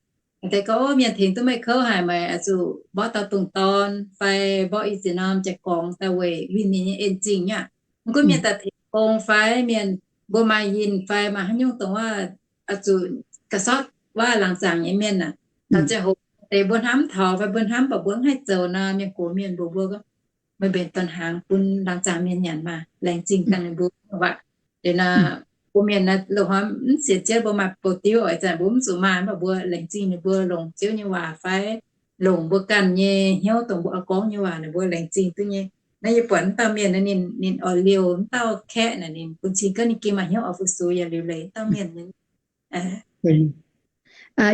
Deix gorngv, o, mienh tengx duqv meih kouv haic, meih oix zuqc mborqv dauh dungz dorn fai mborqv i ziex norm jaa-gorngx daaih weic winh ninh nyei en-zingh nyei aqv. Mv gunv mienh daaih tengx gong fai mienh mbuo maaih yinh fai maaih haaix nyungc dongh wuov, oix zuqc ga'sortv wuov laangz zaangc nyei mienh aac, taux ziangh hoc deix mbuo hnamv taux fai mbuo hnamv baac mbuo mv haih zoux nor, mienh gox mienh mbuox mbuo gorngv, meih mbenc donx hnaangx bun laangz zaangc mienh nyanc maah, laengz zingh dangh ninh mbuo aqv. Liuz nor, mbuo mienh naaiv loz-hnoi mv sienx Ziouv, mbuo maaih bouh diuv oc, ih zanc mbuo mv zuqc maaih, mv baac mbuo laengz zingh ninh mbuo longc Ziouv nyei waac fai longc mbuo ganh nyei hnyouv dongh mbuo oix gorngv nyei waac naaic, mbuo laengz zingh duqv nyei. Naaiv yie buatc mv dauh mienh naaiv ninh, ninh oix liouh mv dauh kaeqv naaic, ninh bun cing gorngv ninh gengh maaih hnyouv oix fu-sux yaac liuz leiz mv dauh mienh.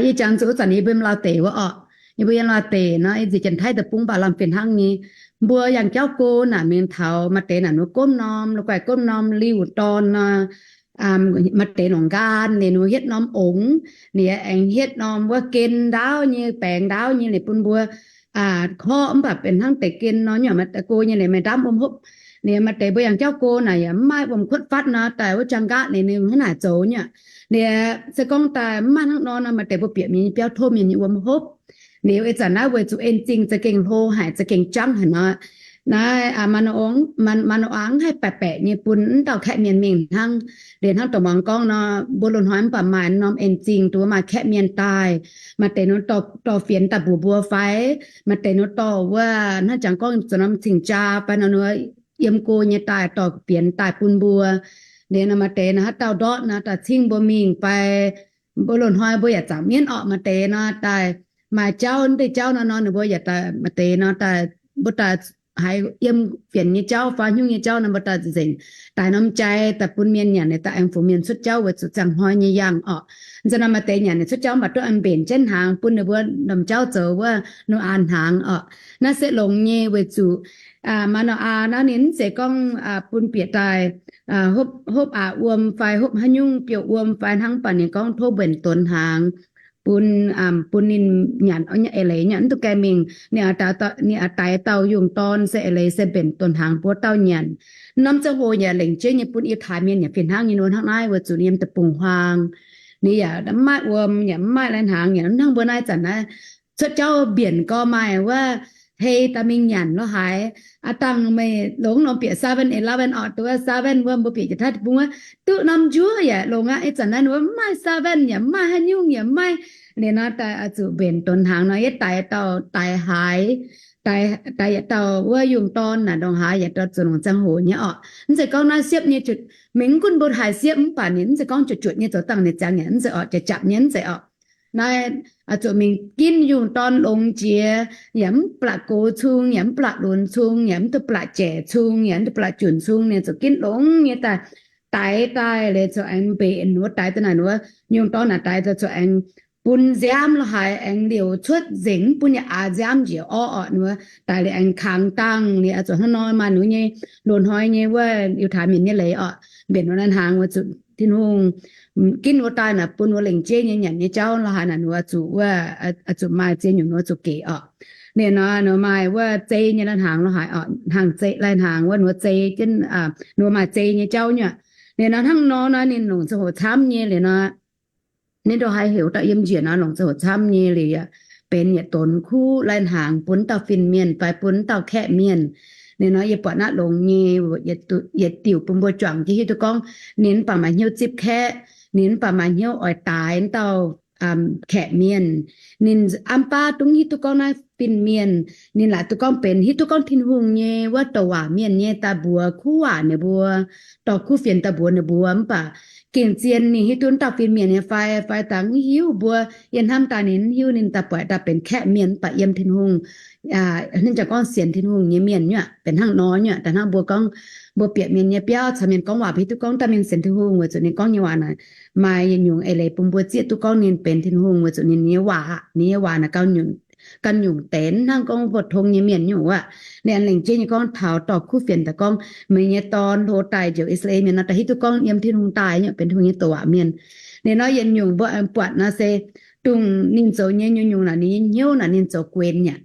Yie jangx zuqc wuov zanc yie mbuo yiem Lauh deic wuov orqc, yie mbuo yiem Lauh deic nor, yie nziex Janx-Taiv deic-bung mv baac lamh fih hnangv nyei. Mbuo yangh jauv go naaic mingh taux maaih deix naaic ninh gomv norm, la'guaih gomv norm liuh dorn nor, maaih deix longc nqaam ninh hietv norm ongx, ninh aengx hietv norm wuov gen ndaauv nyei, baengx ndaauv nyei, ninh bun mbuo korqv mv baac benx hnangv deix gen nor, nyungc maaih deix go nyei ninh maaih ndamv wuom hopv. Ninh maaih deix mbuo yangh jauv go naaic yaac mv maaih wuom kuotv fatv nor, daaih wuov jaang nqaqv ninh, ninh hnangv naaic zoux nyei. Ninh se gorngv daaih mv maaih hnangv nor nor, maaih deix mbuo bieqc mienh nyei biauv tov mienh nyei wuom hopv. Liuz ih zanc naaiv weic zuqc en zingh za'gengh hlo haic, za'gengh jangv haic nor, naaiv Maa^no^aa mv haih baeqc baeqc nyei bun wuov dauh kaeqv mienh mingh hnangv. Liuz hnangv dongh muangx gorngv nor, mbuo loz-hnoi mv baac maaih norm en zingh, dongh maaih kaeqv mienh daaih, maaih deix nor dorh fienx daaih mbuox mbuo fai, maaih deix nor dorh wuov hnangv jangx gorngv zoux norm cing-jaa fai nor, yiem go nyei daaih dorh fienx daaih bun mbuo. Liuz nor maaih deix nor haaix dauh ndortv nor daaih cingv mbuo mingh fai, mbuo loz-hnoi mbuo yaac zaangc mienv orqc, maaih deix nor daaih maaih jauv, mv deix jauv nor nor ninh mbuo yaac daaih, maaih deix nor daaih mbuo daaih haiz yiem fienx nyei jauv fai haaix nyungc nyei jauv nor mbuo daaih nzengc daaih norm jai daaih bun mienh nyanc, daaih aengx fungx mienh cuotv jauv weic zuqc ziangh hnoi nyei yangh orqc. Nzunc nor maaih deix nyanc cuotv jauv mv baac duqv aengx mbenc jienv hnaangx bun ninh mbuo norm jauv zoux wuov Noyaa hnaangx orqc. Naaiv se longx nyei weic zuqc Maa^no^aa naaiv ninh mv zeiz gorngv bun bieqc daaih hopv aqc wuom fai hopv haaix nyungc biouv wuom fai hnangv, mv baac ninh gorngv tov mbenc donx hnaangx bun, bun ninh nyanc eix leiz nyanc, mv duqv gaengh mingh. Ninh, ninh oix daix dauh yungh dorn se eix leiz se mbenc donx hnaangx bun wuov dauh nyanc. Norm ziangh hoc yaac lengc jeiv nyei bun Yiutai Mienh yaac fih hnangv nyei nor hnangv naaiv weic zuqc ninh yiem deic-bung-huaang, ninh yaac mv maaih wuom yaac mv maaih lai hnaangx, yaac mv hnangv mbuo naaiv zanc naaiv cuotv jauv mbienc gorx maaih wuov hei daaih mingh nyanc lo haaix. Aav dangh meih longx nor bieqc seven eleven orqc, duqv wuov seven wuov mbuo bieqc jiex taiv deic-bung wuov duqv norm njuov yaac longx aqv. Ih zanc naaiv wuov mv maaih seven yaac mv maaih haaix nyungc yaac mv maaih. Liuz nor daaih oix zuqc mbenc donx hnaangx nor, yie daix dauh daix haaix, daix yietc dauh wuov yungh dorn naaic ndongc haaix yaac daaih zuqc longc ziangh hoc nyei orqc. Mv zeiz gorngv naaiv siepv nyei, mingh gunv mbuo haiz siepv mv baac ninh mv zeiz gorngv juoqc-juoqc nyei zoux dangh ninh ziangx yaac mv zeiz orqc, jaax-japc nyei mv zeiz orqc. Naaiv oix zuqc mingh ginv yungh dorn longx jiex, yaac mv blatc gox cung, yaac mv blatc lunx cung, yaac mv duqv blatc jaic cung, yaac mv duqv blatc junc cung, ninh zuqc ginv longx nyei daaih daix daaih liuz zuqc aengx mbenc wuov daix daaih naaic wuov yungh dorn naaic daix daaih zuqc aengx bun nziaamv lo haaix aengx liouc cuotv nzengc, mv bun yaac aax nziaamv njiec orv orqc. Wuov daix liuz aengx kangx dangh liuz oix zuqc hnangv nor maaih ninh nyei loz-hnoi nyei wuov Yiutai Mienh nyei leiz orqc, mbenc wuov lai hnaangx weic zuqc Tin-Hungh ginv wuov daaih naaic bun wuov lengc jeiv nyei nyanc nyei jauv lo haaix naaic wuov zuqc wuov, zuqc maaih ziex nyungc wuov zuqc gec orqc. Ninh nor maaih wuov zei nyei lai hnaangx lo haaix orqc, hnaangx zei, lai hnaangx wuov nor zei jienv, nor maaih zei nyei jauv nyei. Ninh nor hnangv nor nor ninh longc ziangh hoc camv nyei liuz nor, ninh ndongc haaix heuc dauh yiem njiec nor longc ziangh hoc camv nyei liuz yaac benx yietc donx kuv lai hnaangx bun dauh fin-mienh fai bun dauh kaeqv-mienh. Ninh nor yie buatc naaiv longx nyei, yietc diuc bun mbuo juangc jienv hiuv duqv gorngv ninh mv baac maaih hnyouv zipv kaeqv, ninh mv baac maaih hnyouv oix daix dauh kaeqv-mienh. Ninh amv baav dungv hiuv duqv gorngv naaiv fin-mienh, ninh laaic duqv gorngv benx hiuv duqv gorngv Tin-Hungh nyei wuov douc waac mienh nyei daaih mbuox kuv waac ninh mbuo, dorh kuv fienx daaih mbuox ninh mbuo. Mv baac gengh zien ninh hiuv duqv dauh fin-mienh nyei fai, fai dangh mv hiuv mbuo, yie hnamv daaih ninh mv hiuv, ninh daaih buatc daaih benx kaeqv-mienh mv baac yiem Tin-Hungh, hnangv jangx gorngv sienx Tin-Hungh nyei mienh nyuoqc, benx hnangv nor nyuoqc. Daaih hnangv mbuo gorngv mbuo bieqc mienh nyei biauv caux mienh gorngv waac mbuo hiuv duqv gorngv dauh mienh sienx Tin-Hungh weic zuqc ninh gorngv nyei waac naaic maaih yietc nyungc eix leiz bun mbuo zieqv duqv gorngv ninh benx Tin-Hungh weic zuqc ninh nyei waac, ninh nyei waac naaic ganh nyungc deix, hnangv gorngv mbuo tong nyei mienh nyungc wuov. Ninh aengx lengc jeiv nyei gorngv taux dorh kuv fienx daaih gorngv meih nyei dorn hlo daaih njoux I^saa^laa^en Mienh nor daaih hiuv duqv gorngv yiem Tin-Hungh daaih nyuoqc, benx Tin-Hungh nyei douc waac mienh. Ninh nor yietc nyungc mbuo aengx buatc nor se dongh ninh zoux nyei nyungc-nyungc naaic, ninh nyei hnyouv naaic, ninh zoux guenx nyei aqv.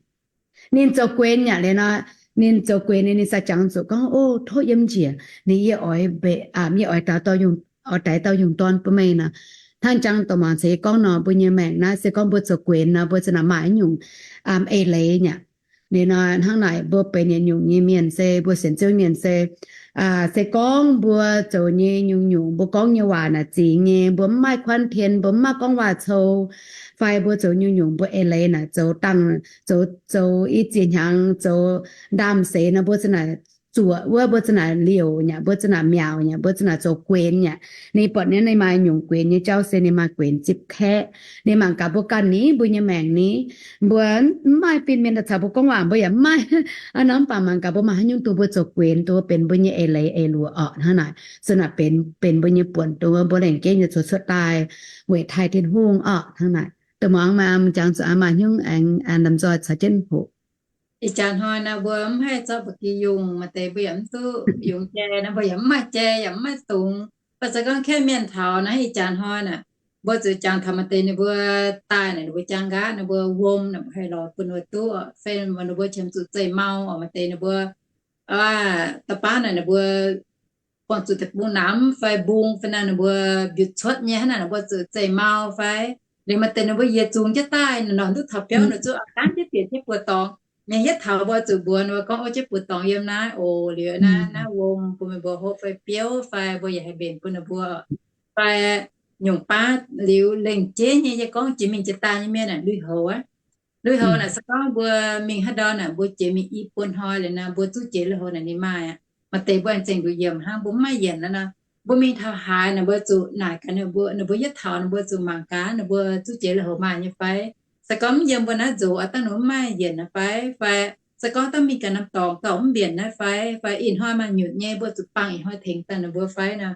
Ninh zoux guenx nyei aqv liuz nor, ninh zoux guenx nyei, ninh sa jangx zuqc gorngv, O, tov yiem njiec, ninh, yie oix mbenc, yie oix daix dauh yungh, oix daix dauh yungh dorn bun meih nor. Hnangv jangx dongh muangx ceix gorngv nor, mbuo nyei maengc naaiv se gorngv mbuo zoux guenx nor, mbuo za'gengh maaih nyungc eix leiz nyei aqv. Liuz nor hnangv naaic mbuo benx yietc nyungc nyei mienh se mbuo sienx Ziouv mienh se, se gorngv mbuo zoux nyei nyungc-nyungc, mbuo gorngv nyei waac naaic zingx nyei, mbuo mv maaih kuanv tien, mbuo mv maaih gorngv waac-cou, fai mbuo zoux nyungc-nyungc mbuo eix leiz naaic zoux dangh, zoux, zoux i ziex hnyangx, zoux ndaamv-seix nor, mbuo za'naaic zuoqc wuov, mbuo za'naaic liouc nyei aqv, mbuo za'naaic miaux nyei aqv, mbuo za'naaic zoux guenx nyei aqv. Ninh buatc naaiv ninh maaih nyungc guenx nyei jauv se ninh maaih guenx zipv kaeqv. Ninh mangc gaax mbuo ganh ni, mbuo nyei maengc ni, mbuo mv maaih fin-mienh daaih caux mbuo gorngv waac, mbuo yaac mv maaih aqv nor, mv baac mangc gaax mbuo maaih haaix nyungc dongh mbuo zoux guenx, dongh mbuo benx mbuo nyei eix leiz eix luoqc orqc hnangv naaic. Za'naaic benx, benx mbuo nyei buonc dongh mbuo lengc jeiv nyei zoux cuotv daaih weic taaih Tin-Hungh orqc hnangv naaic. Dongh muangx maaih jangx zuqc maaih hnyungv aengx ndamc nzoih caux jienv hoqc. Ih jaax hnoi naaic mbuo mv haih zorqv ba'gi yungh, maaih deix mbuo yaac mv duqv yungz jai nor, mbuo yaac mv maaih jai yaac mv maaih dungz. Mv baac se gorngv kaeqv mienh taux naaiv ih jaax hnoi naaic, mbuo zuqc jangx taux maaih deix ninh mbuo daaih naaic, ninh mbuo jaang nqaatv, ninh mbuo wuom naaic, mbuo haih lorz bun ninh mbuo duqv, fai ninh mbuo qiemx zuqc zeih mau oc, maaih deix ninh mbuo dauh baav naaic ninh mbuo buangh zuqc deic-bung namx fai mbung fai naaic ninh mbuo mbiutc cuotv nyei hnangv naaic, ninh mbuo zuqc zeih mau fai liuz maaih deix ninh mbuo yietc zungx jienv daaih, ninh nor duqv taux biauv ninh zuqc gaanv jienv bieqc jienv buoz-dorngx. Mienh yietv taux mbuo zuqc mbuox ninh mbuo gorngv, Ov, jienv buoz-dorngx yiem naaiv oc. Liuz naaiv, naaiv wuom bun meih mbuo hopv fai biouv fai mbuo yaac haih mbenc bun ninh mbuo fai nyungc baav liuz lengc jeiv nyei yie gorngv jiex mingh jiex daaih nyei mienh naaic lui-houx aqv. Lui-houx naaic se gorngv mbuo mingh haaix ndau naaic mbuo jiex mingh i buo hnoi liuz naaic mbuo zuqc jiex lui-houx naaic ninh maaih aqv. Maaih deix mbuo aengx zengc nduqc yiemc hnangv mbuo mv maaih yienc naaiv nor, mbuo mingh taux haaix naaic mbuo zuqc naaic gaax ninh mbuo, ninh mbuo yietv taux ninh mbuo zuqc mangc gaax ninh mbuo zuqc jiex lui-houx maaih nyei fai. Se gorngv mv yiem mbuo naaiv nzox aqv, dangh ninh mbuo mv maaih yienc naaiv fai, fai se gorngv dangh mingh gaax norm dorngx gauh mv mbienc naaiv fai, fai ih hnoi maaih nyutc nyei mbuo zuqc bangh ih hnoi tengx daaih ninh mbuo fai nor.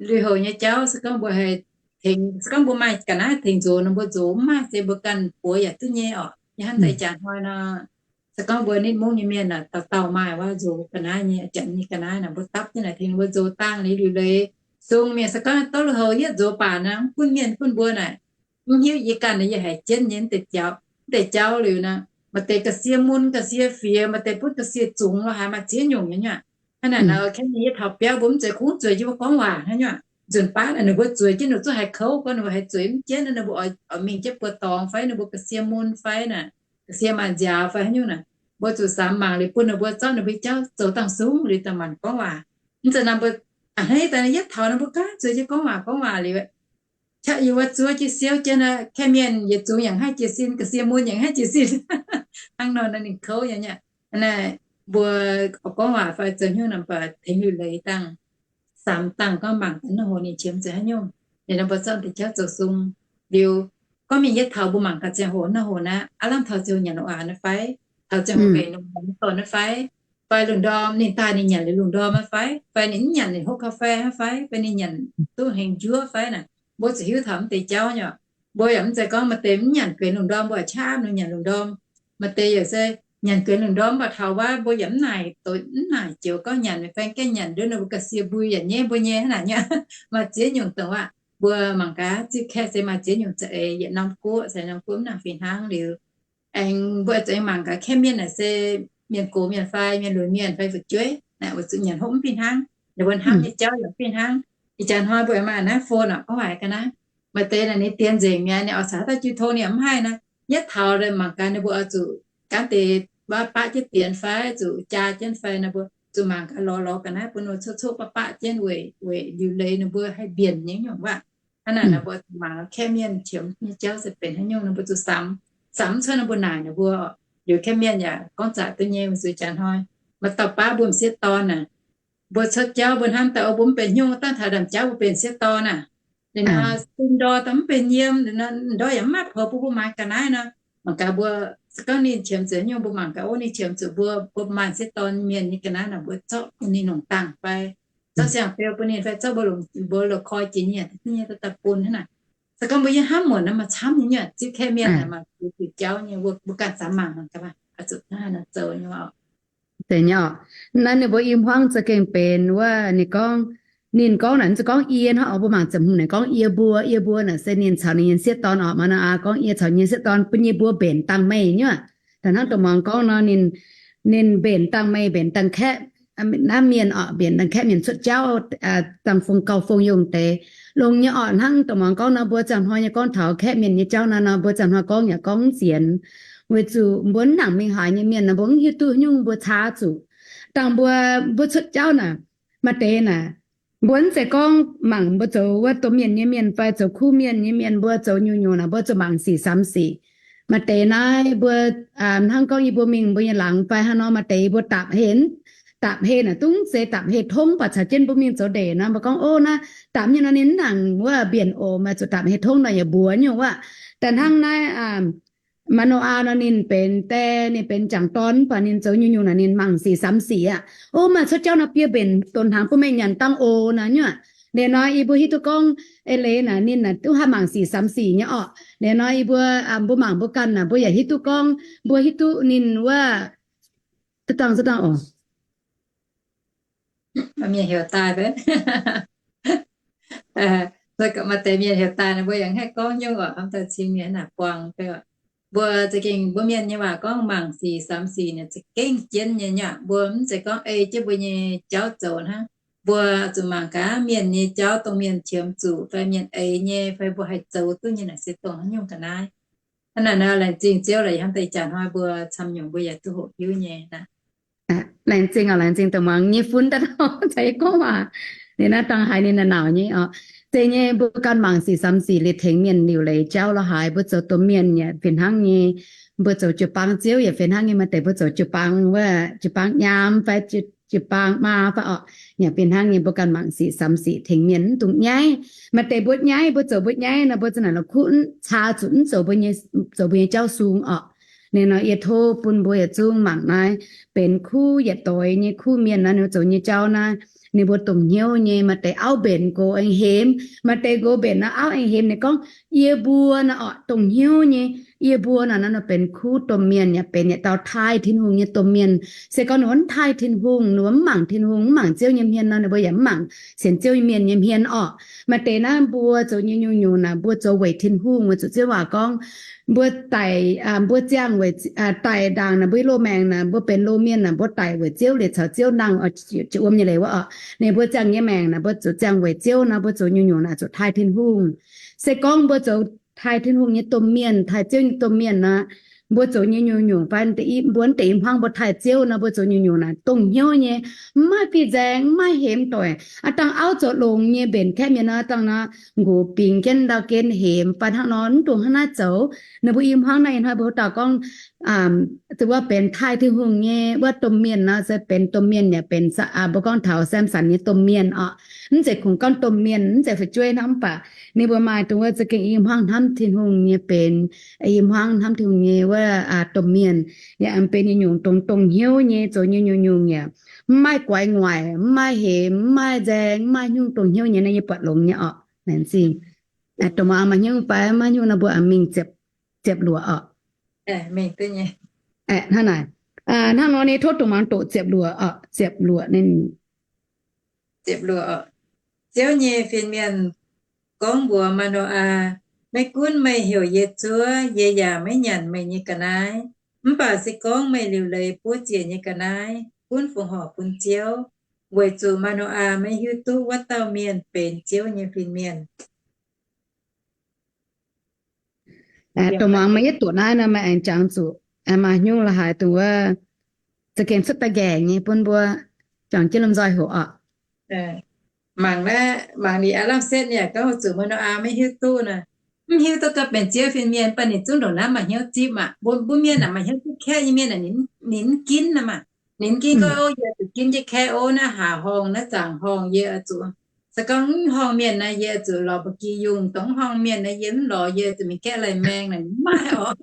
Lui-houx nyei jauv se gorngv mbuo haih tengx, se gorngv mbuo maaih ga'naaiv tengx nzox nor, mbuo nzox mv maaih se mbuo ganh buoz yaac duqv nyei orqc. Yie hnamv deix jaax hnoi nor, se gorngv mbuo nitv mungv nyei mienh naaic dauh dauh maaih wuov nzox ga'naaiv nyei, janx nyei ga'naaiv naaic mbuo dapv jienv naaic tengx mbuo nzox dangh liuz liuc leiz sung mienh se gorngv dov lui-houx yietv nzox baac naaic mv gunv mienh gunv mbuo naaic, mv hiuv yie ganh naaic yie haiz jienv nyei mv deix jauv, mv deix jauv liuz naaic maaih deix ga'sie mun ga'sie fiex, maaih deix butv ga'sie zungx lo haaix maaih ziex nyungc nyei nyuoqc. Hnangv naaic nor, kengv nyei yietv taux biauv mbuo mv zeiz kungx zueiz jienv mbuo gorngv waac hnangv nyuoqc. Nzunc baav naaic ninh mbuo zueiz jienv ninh zuqc haiz kouv gorngv ninh mbuo haiz zueiz mv jienv, ninh mbuo oix mingh jienv buoz-dorngx fai ninh mbuo ga'sie mun fai naaic, ga'sie maaih nziaaux fai haaix nyungc naaic, mbuo zuqc samx mangc liuz bun ninh mbuo zorqv ninh mbuo jauv zoux dangh sung liuz daaih maanc gorngv waac. Mv zeiz nor mbuo a'hneiv daaih yietv taux ninh mbuo gaav zueiz jienv gorngv waac gorngv waac liuz, qaqv yie wuov zuov jienv siouv jienv naaic, kaeqv mienh yietc zungx yaac haih jiex sin, ga'sie mun yaac haih jiex sin. Hnangv nor naaic ninh kouv nyei nyuoqc. Naaic mbuo oix gorngv waac fai zoux hnyouv nor mv baac tengx liuc leiz dangh, samx dangh gorngv mangc daaih naaiv hoz ninh qiemx zuqc haaix nyungc. Ninh nor mbuo zorqv deix jauv zoux sung liuz, gorngv mingh yietv taux mbuo mangc gaax ziangh hoc naaiv hoz naaiv, aav lamh taux ziangh hoc nyanc longc waac naaiv fai, taux ziangh hoc mbenc longc waac naaiv dorh naaiv fai, fai lungh ndorm ninh daaih ninh nyanc liuz lungh ndorm naaiv fai, fai ninh mv nyanc ninh hopv กาแฟ naaiv fai, fai ninh nyanc duqv hengx njuov fai naaic, mbuo zuqc hiuv taux mv deix jauv nyei. Mbuo yaac mv zeiz gorngv maaih deix mv nyanc gueix lungh ndorm mbuo yaac qaqv nor nyanc lungh ndorm. Maaih deix yaac se nyanc gueix lungh ndorm mv baac taux wuov mbuo yaac mv naaic, mv naaic joux gorngv nyanc fai gaengh nyanc nduov nor mbuo ga'sie mbui yaac nyaiv mbuo nyei hnangv naaic nyuoqc. Maaih ziex nyungc dongh wuov mbuo mangc gaax, ziex kaeqv se maaih ziex nyungc za'eix yietc norm guoqv se norm guoqv mv nangc fih hnangv liuz. Aengx mbuo zuqc aengx mangc gaax kaeqv mienh naaic se mienh gox mienh fai mienh lunx mienh fai fu'jueiv naaic, weic zuqc nyanc hopv mv fih hnangv, ninh mbuo hnamv nyei jauv yaac mv fih hnangv. Ih jaax hnoi mbuo aengx maaih naaiv phone orqc, gorngv waac ga'naaiv, maaih deix naaic ninh dienx nzengc mi'aqv, ninh oix caux haaix dauh jiu tong ninh yaac mv haih naaic. Yietv taux mangc gaax ninh mbuo oix zuqc gaanv deix baqv jienv dienx fai zuqc jaa jienv fai, ninh mbuo zuqc mangc gaax lorz lorz ga'naaiv bun ninh mbuo coqv coqv baqv baqv jienv weic, weic liuc leiz ninh mbuo haih mbienc nyei nyungc waac. Hnangv naaic nor mbuo zuqc mangc kaeqv mienh qiemx nyei jauv se benx haaix nyungc nor mbuo zuqc samx, samx cuotv nor mbuo naaic ninh mbuo. Liuz kaeqv mienh yaac gorngv zaqc duqv nyei, weic zuqc jaax hnoi maaih dauh baav mbuo m'sieqv dorn naaic, mbuo cuotv jauv mbuo hnamv daaih o mbuo mv benx hnyouv, dangh taux ndaamv-jauv mbuo benx m'sieqv dorn naaic. Liuz nor, dinh ndor daaih mv benx yiem, ndor yaac mv maaih poux bun mbuo maaiz ga'naaiv nor, mangc gaax mbuo, se gorngv ninh qiemx zuqc nyungc mbuo mangc gaax, o ninh qiemx zuqc mbuo, mbuo maaih m'sieqv dorn mienh nyei ga'naaiv naaic mbuo zorqv bun ninh longc dangh fai zorqv siang-feu bun ninh fai zorqv mbuo longc, mbuo longc koi jiex nyei, nyei daaih bun hnangv naaic. Se gorngv mbuo yiem hnamv muonc naaic maaih camv nyei nyuoqc, zipv kaeqv mienh naaic maaih zuqc jauv nyei, mbuo, mbuo ganh samx mangc gaax, zuqc hnangv naaic zoux nyei. Deix nyei orqc. Naaiv ninh mbuo i hmuangv za'gengh benx wuov ninh gorngv, ninh gorngv naaic, mv zeiz gorngv yie hnangv orqc, mbuo mangc ziepc hmz naaic gorngv yie mbuo, yie mbuo naaic se ninh caux ninh nyei m'sieqv dorn orqc. Maaih nor aa gorngv yie caux nyei m'sieqv dorn bun yie mbuo mbenc dangh meih nyuoqc. Da'hnangv dongh muangx gorngv nor, ninh, ninh mbenc dangh meih, mbenc dangh kaeqv, naaiv mienh orqc, mbenc dangh kaeqv mienh cuotv jauv, dangh fong gauh fong yungh deix. Longx nyei orqc, hnangv dongh muangx gorngv nor, mbuo ziangh hnoi nyei gorngv taux kaeqv mienh nyei jauv naaiv nor, mbuo ziangh hnoi gorngv yaac gorngv mv sienx. Weic zuqc mbuo mv nangc mingh haaix nyei mienh nor, mbuo mv hiuv duqv nyungc mbuo caa zuqc. Dangh mbuo, mbuo cuotv jauv naaic, maaih deix naaic, mbuo mv zeiz gorngv mangc mbuo zoux wuov domh mienh nyei mienh fai zoux kuv mienh nyei mienh, mbuo zoux nyungc-nyungc naaic mbuo zuqc mangc sic samx sic. Maaih deix naaiv mbuo hnangv gorngv yie mbuo mingh mbuo nyei laangz fai haaix nor, maaih deix yie mbuo dapc heh, dapc heh naaic dungv zeiz dapc heh tongv, baac caux jienv mbuo mingh zoux ndeic nor, mbuo gorngv, o, naaiv dapc nyei nor ninh mv nangc wuov mbienc oc, maaih zuqc dapc heh tongv nor yaac mbuox nyungc wuov. Da'hnangv naaiv Manoa nor ninh benx die, ninh benx jangc dorn, mv baac ninh zoux nyungc-nyungc naaic ninh mangc sic samx sic aqv. O, maaih cuotv jauv nor bieqc mbenc donx hnaangx bun meih nyanc dangh oc naaic nyuoqc. Liuz nor yie mbuo hiuv duqv gorngv eix leiz naaic ninh naaic duqv haih mangc sic samx sic nyei orqc. Liuz nor yie mbuo, mbuo mangc mbuo ganh naaic mbuo yaac hiuv duqv gorngv, mbuo hiuv duqv ninh wuov, dangh, dangh oc. Mienh heuc daaih, maaih deix mienh heuc daaih nor mbuo yaac haih gorngv nyungc oc, hnamv daaih cing mienh naaic buangh fai oc. Mbuo za'gengh mbuo mienh nyei waac gorngv mangc sic samx sic naaic za'gengh jienv nyei nyaqv. Mbuo mv zeiz gorngv ei jienv mbuo nyei jauv zoux hnangv. Mbuo zuqc mangc gaax mienh nyei jauv, dongh mienh qiemx zuqc fai mienh eix nyei fai mbuo haih zoux duqv nyei naaic se dongh haaix nyungc ga'naaiv. Hnangv naaic nor laengz zingh Ziouv laaix hnamv deix jaax hnoi mbuo camv nyungc mbuo yaac duqv hoqc hiuv nyei. Laengz zingh oc, laengz zingh dongh muangx nyei fun daaih caux yie gorngv waac. Ninh naaiv dangh haiz ninh naaic nauc nyei oc. Zeiz nyei mbuo ganh mangc sic samx sic liuz tengx mienh liuc leiz jauv lorz haaix, mbuo zoux domh mienh yaac fih hnangv nyei. Mbuo zoux jiu-baang ziouv yaac fih hnangv nyei. Maaih deix mbuo zoux jiu-baang wuov, jiu-baang nyaam fai jiu-baang maa fai oc, yaac fih hnangv nyei. Mbuo ganh mangc sic samx sic tengx mienh mv dungx nyaiv. Maaih deix mbuo nyaiv, mbuo zoux mbuo nyaiv nor, mbuo za'naaic la'kuqv caa zuqc mv zoux mbuo nyei, zoux mbuo nyei jauv sung oc. Ninh nor yie tov bun mbuo yietc zungv mangc naaiv benx kuv yietc doix nyei kuv mienh naaiv, ninh mbuo zoux nyei jauv naaiv, ninh mbuo dongh hnyouv nyei. Maaih deix auv mbenc nqox aengx hemx, maaih deix nqox mbenc naaiv auv aengx hemx. Ninh gorngv yie mbuo naaiv oc dongh hnyouv nyei. Yie mbuo naaiv nor benx kuv domh mienh yaac benx yietc dauh taaih Tin-Hungh nyei domh mienh. Se gorngv ninh mbuo mv taaih Tin-Hungh, ninh mbuo mv mangc Tin-Hungh, mv mangc Ziouv nyei hmien nor, ninh mbuo yaac mv mangc sienx Ziouv nyei mienh nyei hmien orqc. Maaih deix naaiv mbuo zoux nyei nyungc-nyungc naaic mbuo zoux weic Tin-Hungh, weic zuqc Ziouv waac gorngv mbuo daic, mbuo ziangh weic, daic ndaangc naaic mbuo loz-maengc naaic mbuo benx loz-mienh naaic mbuo daic weic Ziouv liuz caux Ziouv nangh, wuom nyei leiz wuov oc. Ninh mbuo ziangh nyei maengc naaic mbuo zuqc ziangh weic Ziouv nor, mbuo zoux nyungc-nyungc naaic zuqc taaih Tin-Hungh. Se gorngv mbuo zoux taaih Tin-Hungh nyei domh mienh, taaih Ziouv nyei domh mienh nor, mbuo zoux nyei nyungc-nyungc fai mbuo mv deix i hmuangv mbuo taaih Ziouv nor, mbuo zoux nyungc-nyungc naaic dongh hnyouv nyei, mv maaih fih nzaeng, mv maaih hemx doic. Aav dangh auv zoux longx nyei mbenc kaeqv mienh nor, dangh nor nqox bingx jienv ndau gen hemx fai hnangv nor, mv dungx hnangv naaiv zoux. Ninh mbuo i hmuangv naaiv ih hnoi mbuo dauh gorngv zuqc wuov benx taaih Tin-Hungh nyei wuov domh mienh nor, se benx domh mienh yaac benx, mbuo gorngv taux Samson nyei domh mienh orqc. Mv zeiz kungx gorngv domh mienh, mv zeiz fu'jueiv hnangv, mv baac ninh mbuo maaih dongh wuov za'gengh i hmuangv hnamv Tin-Hungh nyei benx, i hmuangv hnamv Tin-Hungh nyei wuov domh mienh, yaac benx nyei nyungc dongh dongh hnyouv nyei, zoux nyei nyungc-nyungc yaac mv maaih guaix nguaic, mv maaih hemx, mv maaih nzaeng, mv maaih nyungc, dongh hnyouv nyei naaiv yie buatc longx nyei orqc. Laengz zingh. Dongh muangx maaih hnyouv fai maiv hnyouv nor mbuo mingh ziepc luoqc orqc. Hnangv naaic, hnangv nor nyei tov dongh muangx doqc ziepc luoqc orqc, ziepc luoqc ninh Ziouv nyei fin-mienh gorngv mbuox Maa^no^aa, Maiv gunv meih heuc yie zuov, yie yaac maiv nyanc meih nyei ga'naaiv. Mv baac se gorngv meih liuc leiz buov ziec nyei ga'naaiv, gunv fongc horc bun Ziouv, weic zuqc Maa^no^aa maiv hiuv duqv wuov dauh mienh benx Ziouv nyei fin-mienh. Dongh muangx meih yietv doqc naaiv nor, meih aengx jangx zuqc maaih hnyouv la'haaix dongh wuov za'gengh cuotv daaih nqaengc nyei bun mbuo juangc jienv lomh nzoih hoqc oc. Mangc, mangc liuz aav lamh setv nyei, gorngv zuqc Maa^no^aa maiv hiuv duqv nor, mv hiuv duqv ganh benx Ziouv fin-mienh, mv baac ninh zungv ndongc naaiv maaih hnyouv zipv maah. Mbuo, mbuo mienh aah, maaih hnyouv zipv kaeqv nyei mienh aah, ninh mv ginv naaiv maah. Ninh mv ginv gorngv, Ov, yie zuqc ginv jienv kaeqv ov, naaiv haac horngh yie oix zuqc, se gorngv mv horngh mienh naaiv yie zuqc lorz ba'gi yungh, dongh mv horngh mienh naaiv yie mv lorz, yie zuqc mingh gaeqv lai-maeng naaic, ninh mv maaih oc.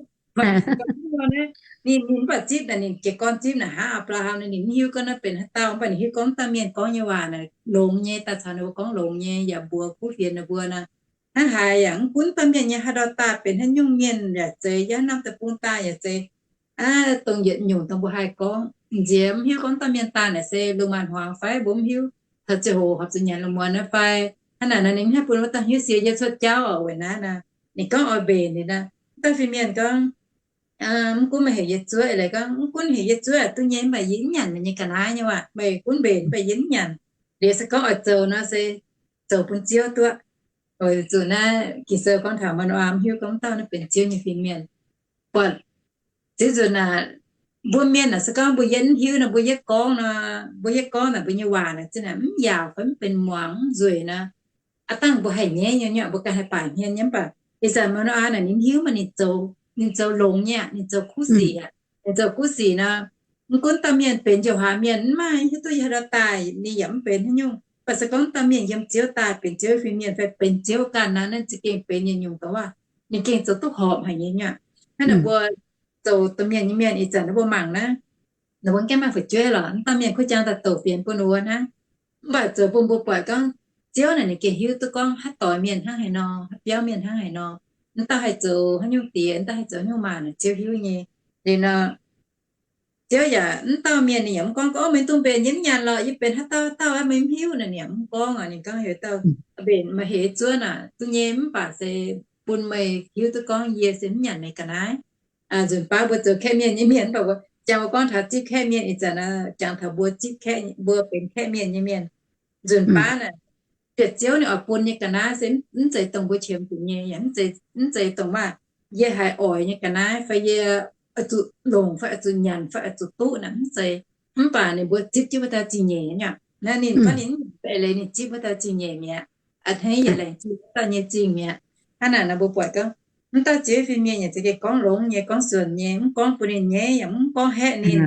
Ninh, ninh mv baac zipv naaic, ninh jiez gorn zipv naaic, hnangv Apc^laa^ham naaic, ninh mv hiuv gorngv naaiv benx haaix dauh, mv baac ninh hiuv gorngv dauh mienh gorngv nyei waac naaic longx nyei, daaih caux ninh mbuo gorngv longx nyei, yaac mbuox kuv fienx ninh mbuo nor. Hnangv haaix yaac mv gunv dauh mienh nyei haaix ndau daaih benx haaix nyungc mienh yaac zeiz, yaac hnamv deic-bung daaih yaac zeiz, aa, dongh yietc nyungc dongh mbuo haih gorngv, nziex mv hiuv gorngv dauh mienh daaih naaic se lungh maanz hmuangx fai mbuo mv hiuv, taux ziangh hoc horpc zuqc nyanc lungh muonz naaiv fai hnangv naaic nor, ninh mv haih bun wuov dauh hnyouv sie yie cuotv jauv oc. Weic naaiv nor, ninh gorngv oix mbenc ninh nor, dauh fin-mienh gorngv, Mv gunv meih heuc yie zuov, eix leiz gorngv, Mv gunv heuc yie zuov duqv nyei, mv baac yie mv nyanc meih nyei ga'naaiv nyei waac. Meih gunv mbenc mv baac yie mv nyanc. Liuz se gorngv oix zoux nor se zoux bun Ziouv duqv. Weic zuqc naaiv Ging-Sou gorngv taux Maa^no^aa mv hiuv gorngv dauh naaiv benx Ziouv nyei fin-mienh. Buatc ziex nzunc naaic, mbuo mienh naaic se gorngv mbuo yie mv hiuv nor, mbuo yietv gorngv nor, mbuo yietv gorngv naaic mbuo nyei waac naaic zinh naaic mv yaauc fai mv benx muangx mv nzueic nor, aav dangh mbuo haih nyaiv nyei, mbuo ganh haih baaic hmien nyei. Mv baac ih zanc Maa^no^aa naaic ninh hiuv maaih ninh zoux, ninh zoux longx nyei aqv, ninh zoux kuv sic aqv. Ninh zoux kuv sic nor, mv gunv dauh mienh benx njoux haaix mienh, mv maaih hiuv duqv yie haaix ndau daaih ninh yaac mv benx haaix nyungc. Mv baac se gorngv dauh mienh yiem Ziouv daaih benx Ziouv fin-mienh fai benx Ziouv ganh nor, naaiv za'gengh benx nyei nyungc dongh waac ninh gengh zoux duqv horpc haic nyei nyei aqv. Hnangv naaic mbuo zoux domh mienh nyei mienh ih zanc ninh mbuo mangc naaiv, ninh mbuo gaengh maaih fu'jueiv lorqc, mv dauh mienh kuv jangx daaih douc fienx bun ninh mbuo hnangv. Mv baac zoux bun mbuo buatc gorngv Ziouv naaic ninh gengh hiuv duqv gorngv haaix doix mienh hnangv haaix nor, haaix biauv mienh hnangv haaix nor, mv dauh haih zoux haaix nyungc diex, mv dauh haih zoux haaix nyungc maanc, Ziouv hiuv nyei. Liuz nor, Ziouv yaac mv dauh mienh ninh yaac mv gorngv gorngv, Ov, meih dungx mbenc, yie mv nyanc lorqc, yie benx haaix dauh haaix dauh aqv, meih mv hiuv naaic, ninh yaac mv gorngv. Ninh gorngv heuc dauh mbenc, meih heuc yie zuov naaic duqv nyei, mv baac se bun meih hiuv duqv gorngv yie se mv nyanc meih ga'naaiv. Nzunc baav mbuo zoux kaeqv mienh nyei mienh, mv baac mbuo jangx mbuo gorngv taux zipv kaeqv mienh ih zanc, jangx taux mbuo zipv kaeqv, mbuo benx kaeqv mienh nyei mienh. Nzunc baav naaic, bieqc Ziouv ninh oix bun nyei ga'naaiv se mv zeiz dongh mbuo qiemx zuqc nyei, yaac mv zeiz dongh maaih yie haiz oix nyei ga'naaiv fai yie oix zuqc longc fai oix zuqc nyanc fai oix zuqc duqv naaic, mv zeiz. Mv baac ninh mbuo zipv jienv wuov dauh zingh nyeic nyei. Naaiv ninh gorngv ninh mv nyanc eix leiz ninh zipv wuov dauh zingh nyeic mi'aqv. A'hneiv yietc laengz zingh wuov dauh nyei zingh mi'aqv. Hnangv naaic nor mbuo buatc gorngv mv dauh ziex fingx mienh yaac za'gengh gorngv longx nyei, gorngv suonc nyei, mv gorngv bun ninh nyaiv yaac mv gorngv haeqv ninh.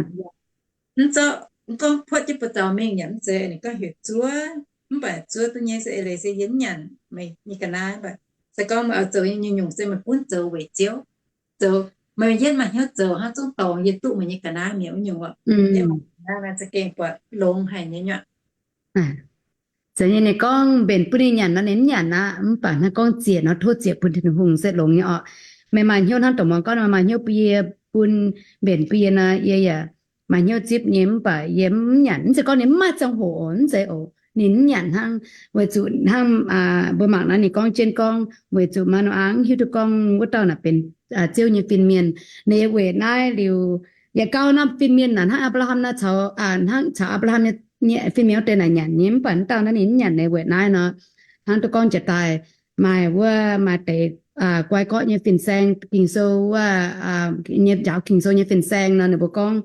Mv zorqv, mv gorngv puotv jienv buoz zaux mingh yaac mv zeiz. Ninh gorngv heuc zuov, mv baac zuov duqv nyei se eix leiz se yie mv nyanc meih nyei ga'naaiv. Mv baac se gorngv meih oix zoux nyei nyungc-nyungc se meih gunv zoux weic Ziouv, zoux meih yietv maaih hnyouv zoux hnangv zungv dorngx yie duqv meih nyei ga'naaiv mi'aqv wuov nyungc oc. Naaiv za'gengh buatc longx haic nyei nyuoqc. Zeiz nyei ninh gorngv mbenc bun ninh nyanc nor ninh mv nyanc aqv, mv baac hnangv gorngv ziec nor tov ziec bun Tin-Hungh se longx nyei orqc. Meih maaih hnyouv hnangv dongh muangx gorngv meih maaih hnyouv bun yie, bun, mbenc bun yie nor yie yaac maaih hnyouv zipv nyei, mv baac yie mv nyanc. Mv zeiz gorngv ninh mv maaih ziangh hoc, mv zeiz oc. Ninh mv nyanc hnangv, weic zuqc hnangv mbuo mangc naaiv ninh gorngv jienv gorngv weic zuqc Maa^no^aa hiuv duqv gorngv wuov dauh naaic benx Ziouv nyei fin-mienh. Ninh weic naaiv liuz, yaac gau norm fin-mienh naaic hnangv Apc^laa^ham naaiv caux, hnangv caux Apc^laa^ham nyei fin-mienh wuov deix naaic nyanc nyei, mv baac wuov dauh naaiv ninh mv nyanc. Ninh weic naaiv nor hnangv duqv gorngv jiex daaih maaih wuov maaih deix guai gorqv nyei fin-saeng, Ging-Sou wuov, nyei njaaux Ging-Sou nyei fin-saeng nor ninh mbuo gorngv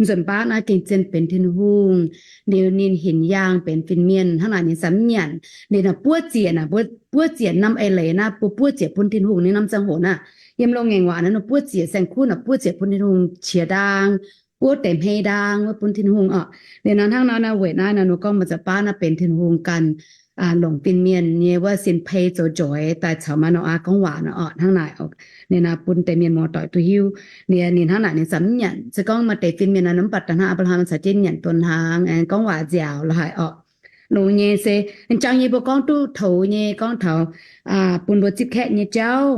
nzunc baav naaiv gengh zien benx Tin-Hungh, liuz ninh hinc yaangh benx fin-mienh. Hnangv naaic ninh samx nyanc, ninh buov ziec naaic, buov ziec norm eix leiz naaiv, mbuo buov ziec bun Tin-Hungh nyei norm ziangh hoc naaiv. Yiem loz-ngaengc waac naaiv ninh buov ziec saeng-kuv naaic, buov ziec bun Tin-Hungh qiex ndaang, buov deix hmei ndaang wuov bun Tin-Hungh orqc. Liuz nor hnangv nor naaiv weic naaiv nor ninh gorngv mbuo nzunc baav naaiv benx Tin-Hungh ganh longc fin-mienh nyei wuov sin-pei zoux njoix daaih caux Maa^no^aa gorngv waac nor orqc. Hnangv naaic ninh naaic bun deix mienh muoz-doic duqv hiuv. Ninh, ninh hnangv naaic ninh samx nyanc. Se gorngv maaih deix fin-mienh nor mv baac daaih hnangv Apc^laa^ham caux jienv nyanc donx hnaangx aengx gorngv waac nziaauc lorqc haic orqc. Longx nyei se, jangx nyei mbuo gorngv duqv toux nyei, gorngv taux bun mbuo zipv kaeqv nyei jauv,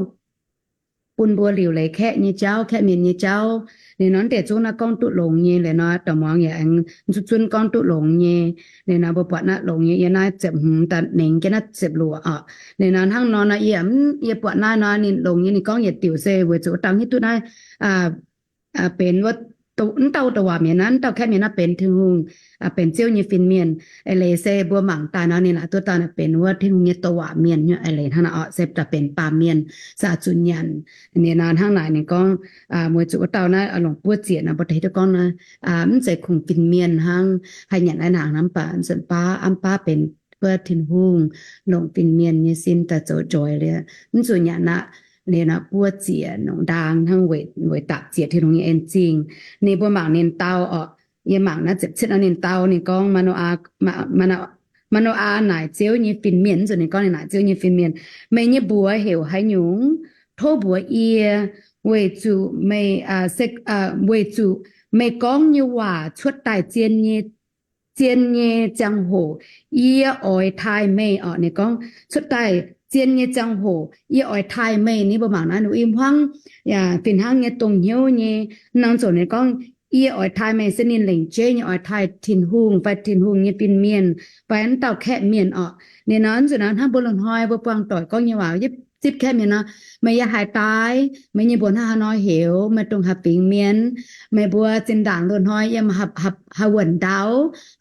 bun mbuo liuc leiz kaeqv nyei jauv, kaeqv mienh nyei jauv. Liuz nor deix zungv naaiv gorngv duqv longx nyei. Liuz nor dorh muangx yaac aengx zuqc zunv gorngv duqv longx nyei. Liuz nor mbuo buatc naaiv longx nyei, yie naaiv ziepc hmz daaih nengx jienv naaiv ziepc luoqc orqc. Liuz nor hnangv nor nor yie, yie buatc naaiv nor ninh longx nyei, ninh gorngv yietc diuc se weic zuqc wuov dauh hiuv duqv naaiv benx wuov, wuov dauh douc waac mienh naaiv, wuov dauh kaeqv mienh naaiv benx Tin-Hungh, benx Ziouv nyei fin-mienh. Eix leiz se mbuo mangc daaih nor ninh laaic duqv dauh naaic benx wuov Tin-Hungh nyei douc waac mienh nyei. Eix leiz hnangv naaic orqc, se daaih benx baamh mienh, se zuqc nyanc. Ninh nor hnangv naaic ninh gorngv, weic zuqc wuov dauh naaiv longc buov ziec nor mbuo deix hiuv duqv gorngv naaiv mv zeiz kungx fin-mienh hnangv haih nyanc naaiv hnaangx nor, mv baac nzunc baav, aamv baav benx wuov Tin-Hungh longc fin-mienh nyei sin daaih zoux njoix liuz, mv zuqc nyanc aqv. Liuz nor buov ziec longc ndaang hnangv weic dapc ziec Tin-Hungh nyei en zingh. Ninh mbuo mangc ninh dau orqc. Yie mangc naaiv ziepc cietv nor ninh dau, ninh gorngv, Maa^no^aa naaic Ziouv nyei fin-mienh, nzunc ninh gorngv ninh naaic Ziouv nyei fin-mienh, meih nyei mbuox heuc haaix nyungc? Tov mbuox yie, weic zuqc meih, weic zuqc meih gorngv nyei waac cuotv daaih zien nyei, zien nyei ziangh hoc yie oix taaih meih orqc. Ninh gorngv cuotv daaih zien nyei ziangh hoc yie oix taaih meih. Ninh mbuo mangc naaiv ninh i hmuangv, yaac fih hnangv nyei dongh hnyouv nyei. Nor nzunc ninh gorngv yie oix taaih meih se ninh lengc jeiv nyei oix taaih Tin-Hungh fai Tin-Hungh nyei fin-mienh fai wuov dauh kaeqv mienh orqc. Ninh nor nzunc naaiv hnangv mbuo loz-hnoi mbuo buangh doic gorngv nyei waac, zipv kaeqv mienh nor, meih yaac haih daaih, meih nyei mbuox hnangv haaix nor heuc, meih dongh haaix fingx mienh, meih mbuo zinh ndaangc loz-hnoi yiem haaix wuonc ndau,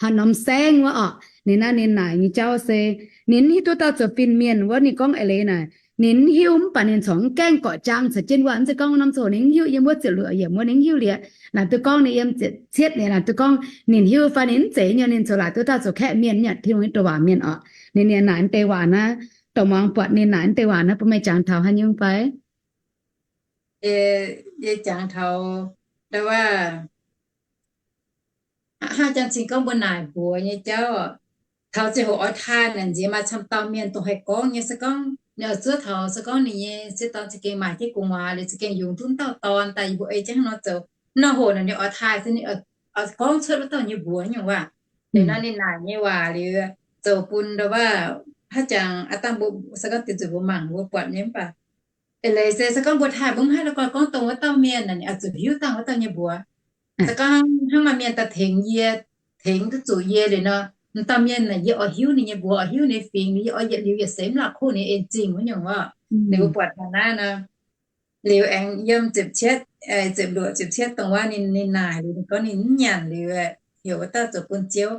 haaix norm saengv wuov orqc. Ninh naaiv ninh naaic nyei jauv se ninh mv hiuv duqv dauh zoux fin-mienh wuov. Ninh gorngv eix leiz naaic ninh mv hiuv, mv baac ninh corc mv gaengh gorqv-jaang caux jienv wuov. Mv zeiz gorngv norm ziangh hoc ninh mv hiuv, yiem wuov ziepc luoqc yiemc wuov ninh mv hiuv liuz, laaic duqv gorngv ninh yiem ziepc cietv liuz laaic duqv gorngv ninh hiuv fai ninh mv zeiz nyei, ninh ziouc laaic duqv dauh zoux kaeqv mienh nyei, Tin-Hungh nyei douc waac mienh orqc. Ninh, ninh naaic deix waac naaiv, dorh muangx buatc ninh naaic deix waac naaiv bun meih jangx taux haaix nyungc fai? Yie jangx taux, ndo wuov, hnangv janx cing gorngv mbuo naaic mbuox nyei jauv, taux ziangh hoc oix taaih naaic nziex maaih camv dauh mienh dongh haih gorngv nyei. Se gorngv ninh oix zuov taux, se gorngv ninh nyei sieqv dorn za'gengh maaih jienv gu'nguaaz liuz za'gengh yungz duqv dauh dorn daaih, yie mbuo ei jienv hnangv nor zoux. Nor hoc naaic ninh oix taaih se ninh oix gorngv cuotv wuov dauh nyei mbuox nyungc waac. Liuz nor ninh naaic nyei waac liuz zoux bun ndo wuov, hnangv jangx aav dangh mbuo se gorngv deix zuqc mbuo mangc mbuo buatc nyei mv baac eix leiz se, se gorngv mbuo taaih mbuo mv haih la'guaih gorngv dongh wuov dauh mienh naaic, ninh oix zuqc hiuv dangh wuov dauh nyei mbuox. Se gorngv hnangv maaih mienh daaih tengx yie, tengx duqv zuqc yie liuz nor, m'dauh mienh naaic yie oix hiuv ninh nyei mbuox, oix hiuv ninh nyei fingx, yie oix yietc liuz yietc seix mv la'kuqv ninh nyei en zingh wuov nyungc orqc. Liuz mbuo buatc taux naaiv nor, liuz aengx yiem ziepc cietv ziepc luoqc ziepc cietv dongh wuov ninh, ninh naaic liuz ninh gorngv ninh mv nyanc liuz, heuc wuov dauh zoux bun Ziouv.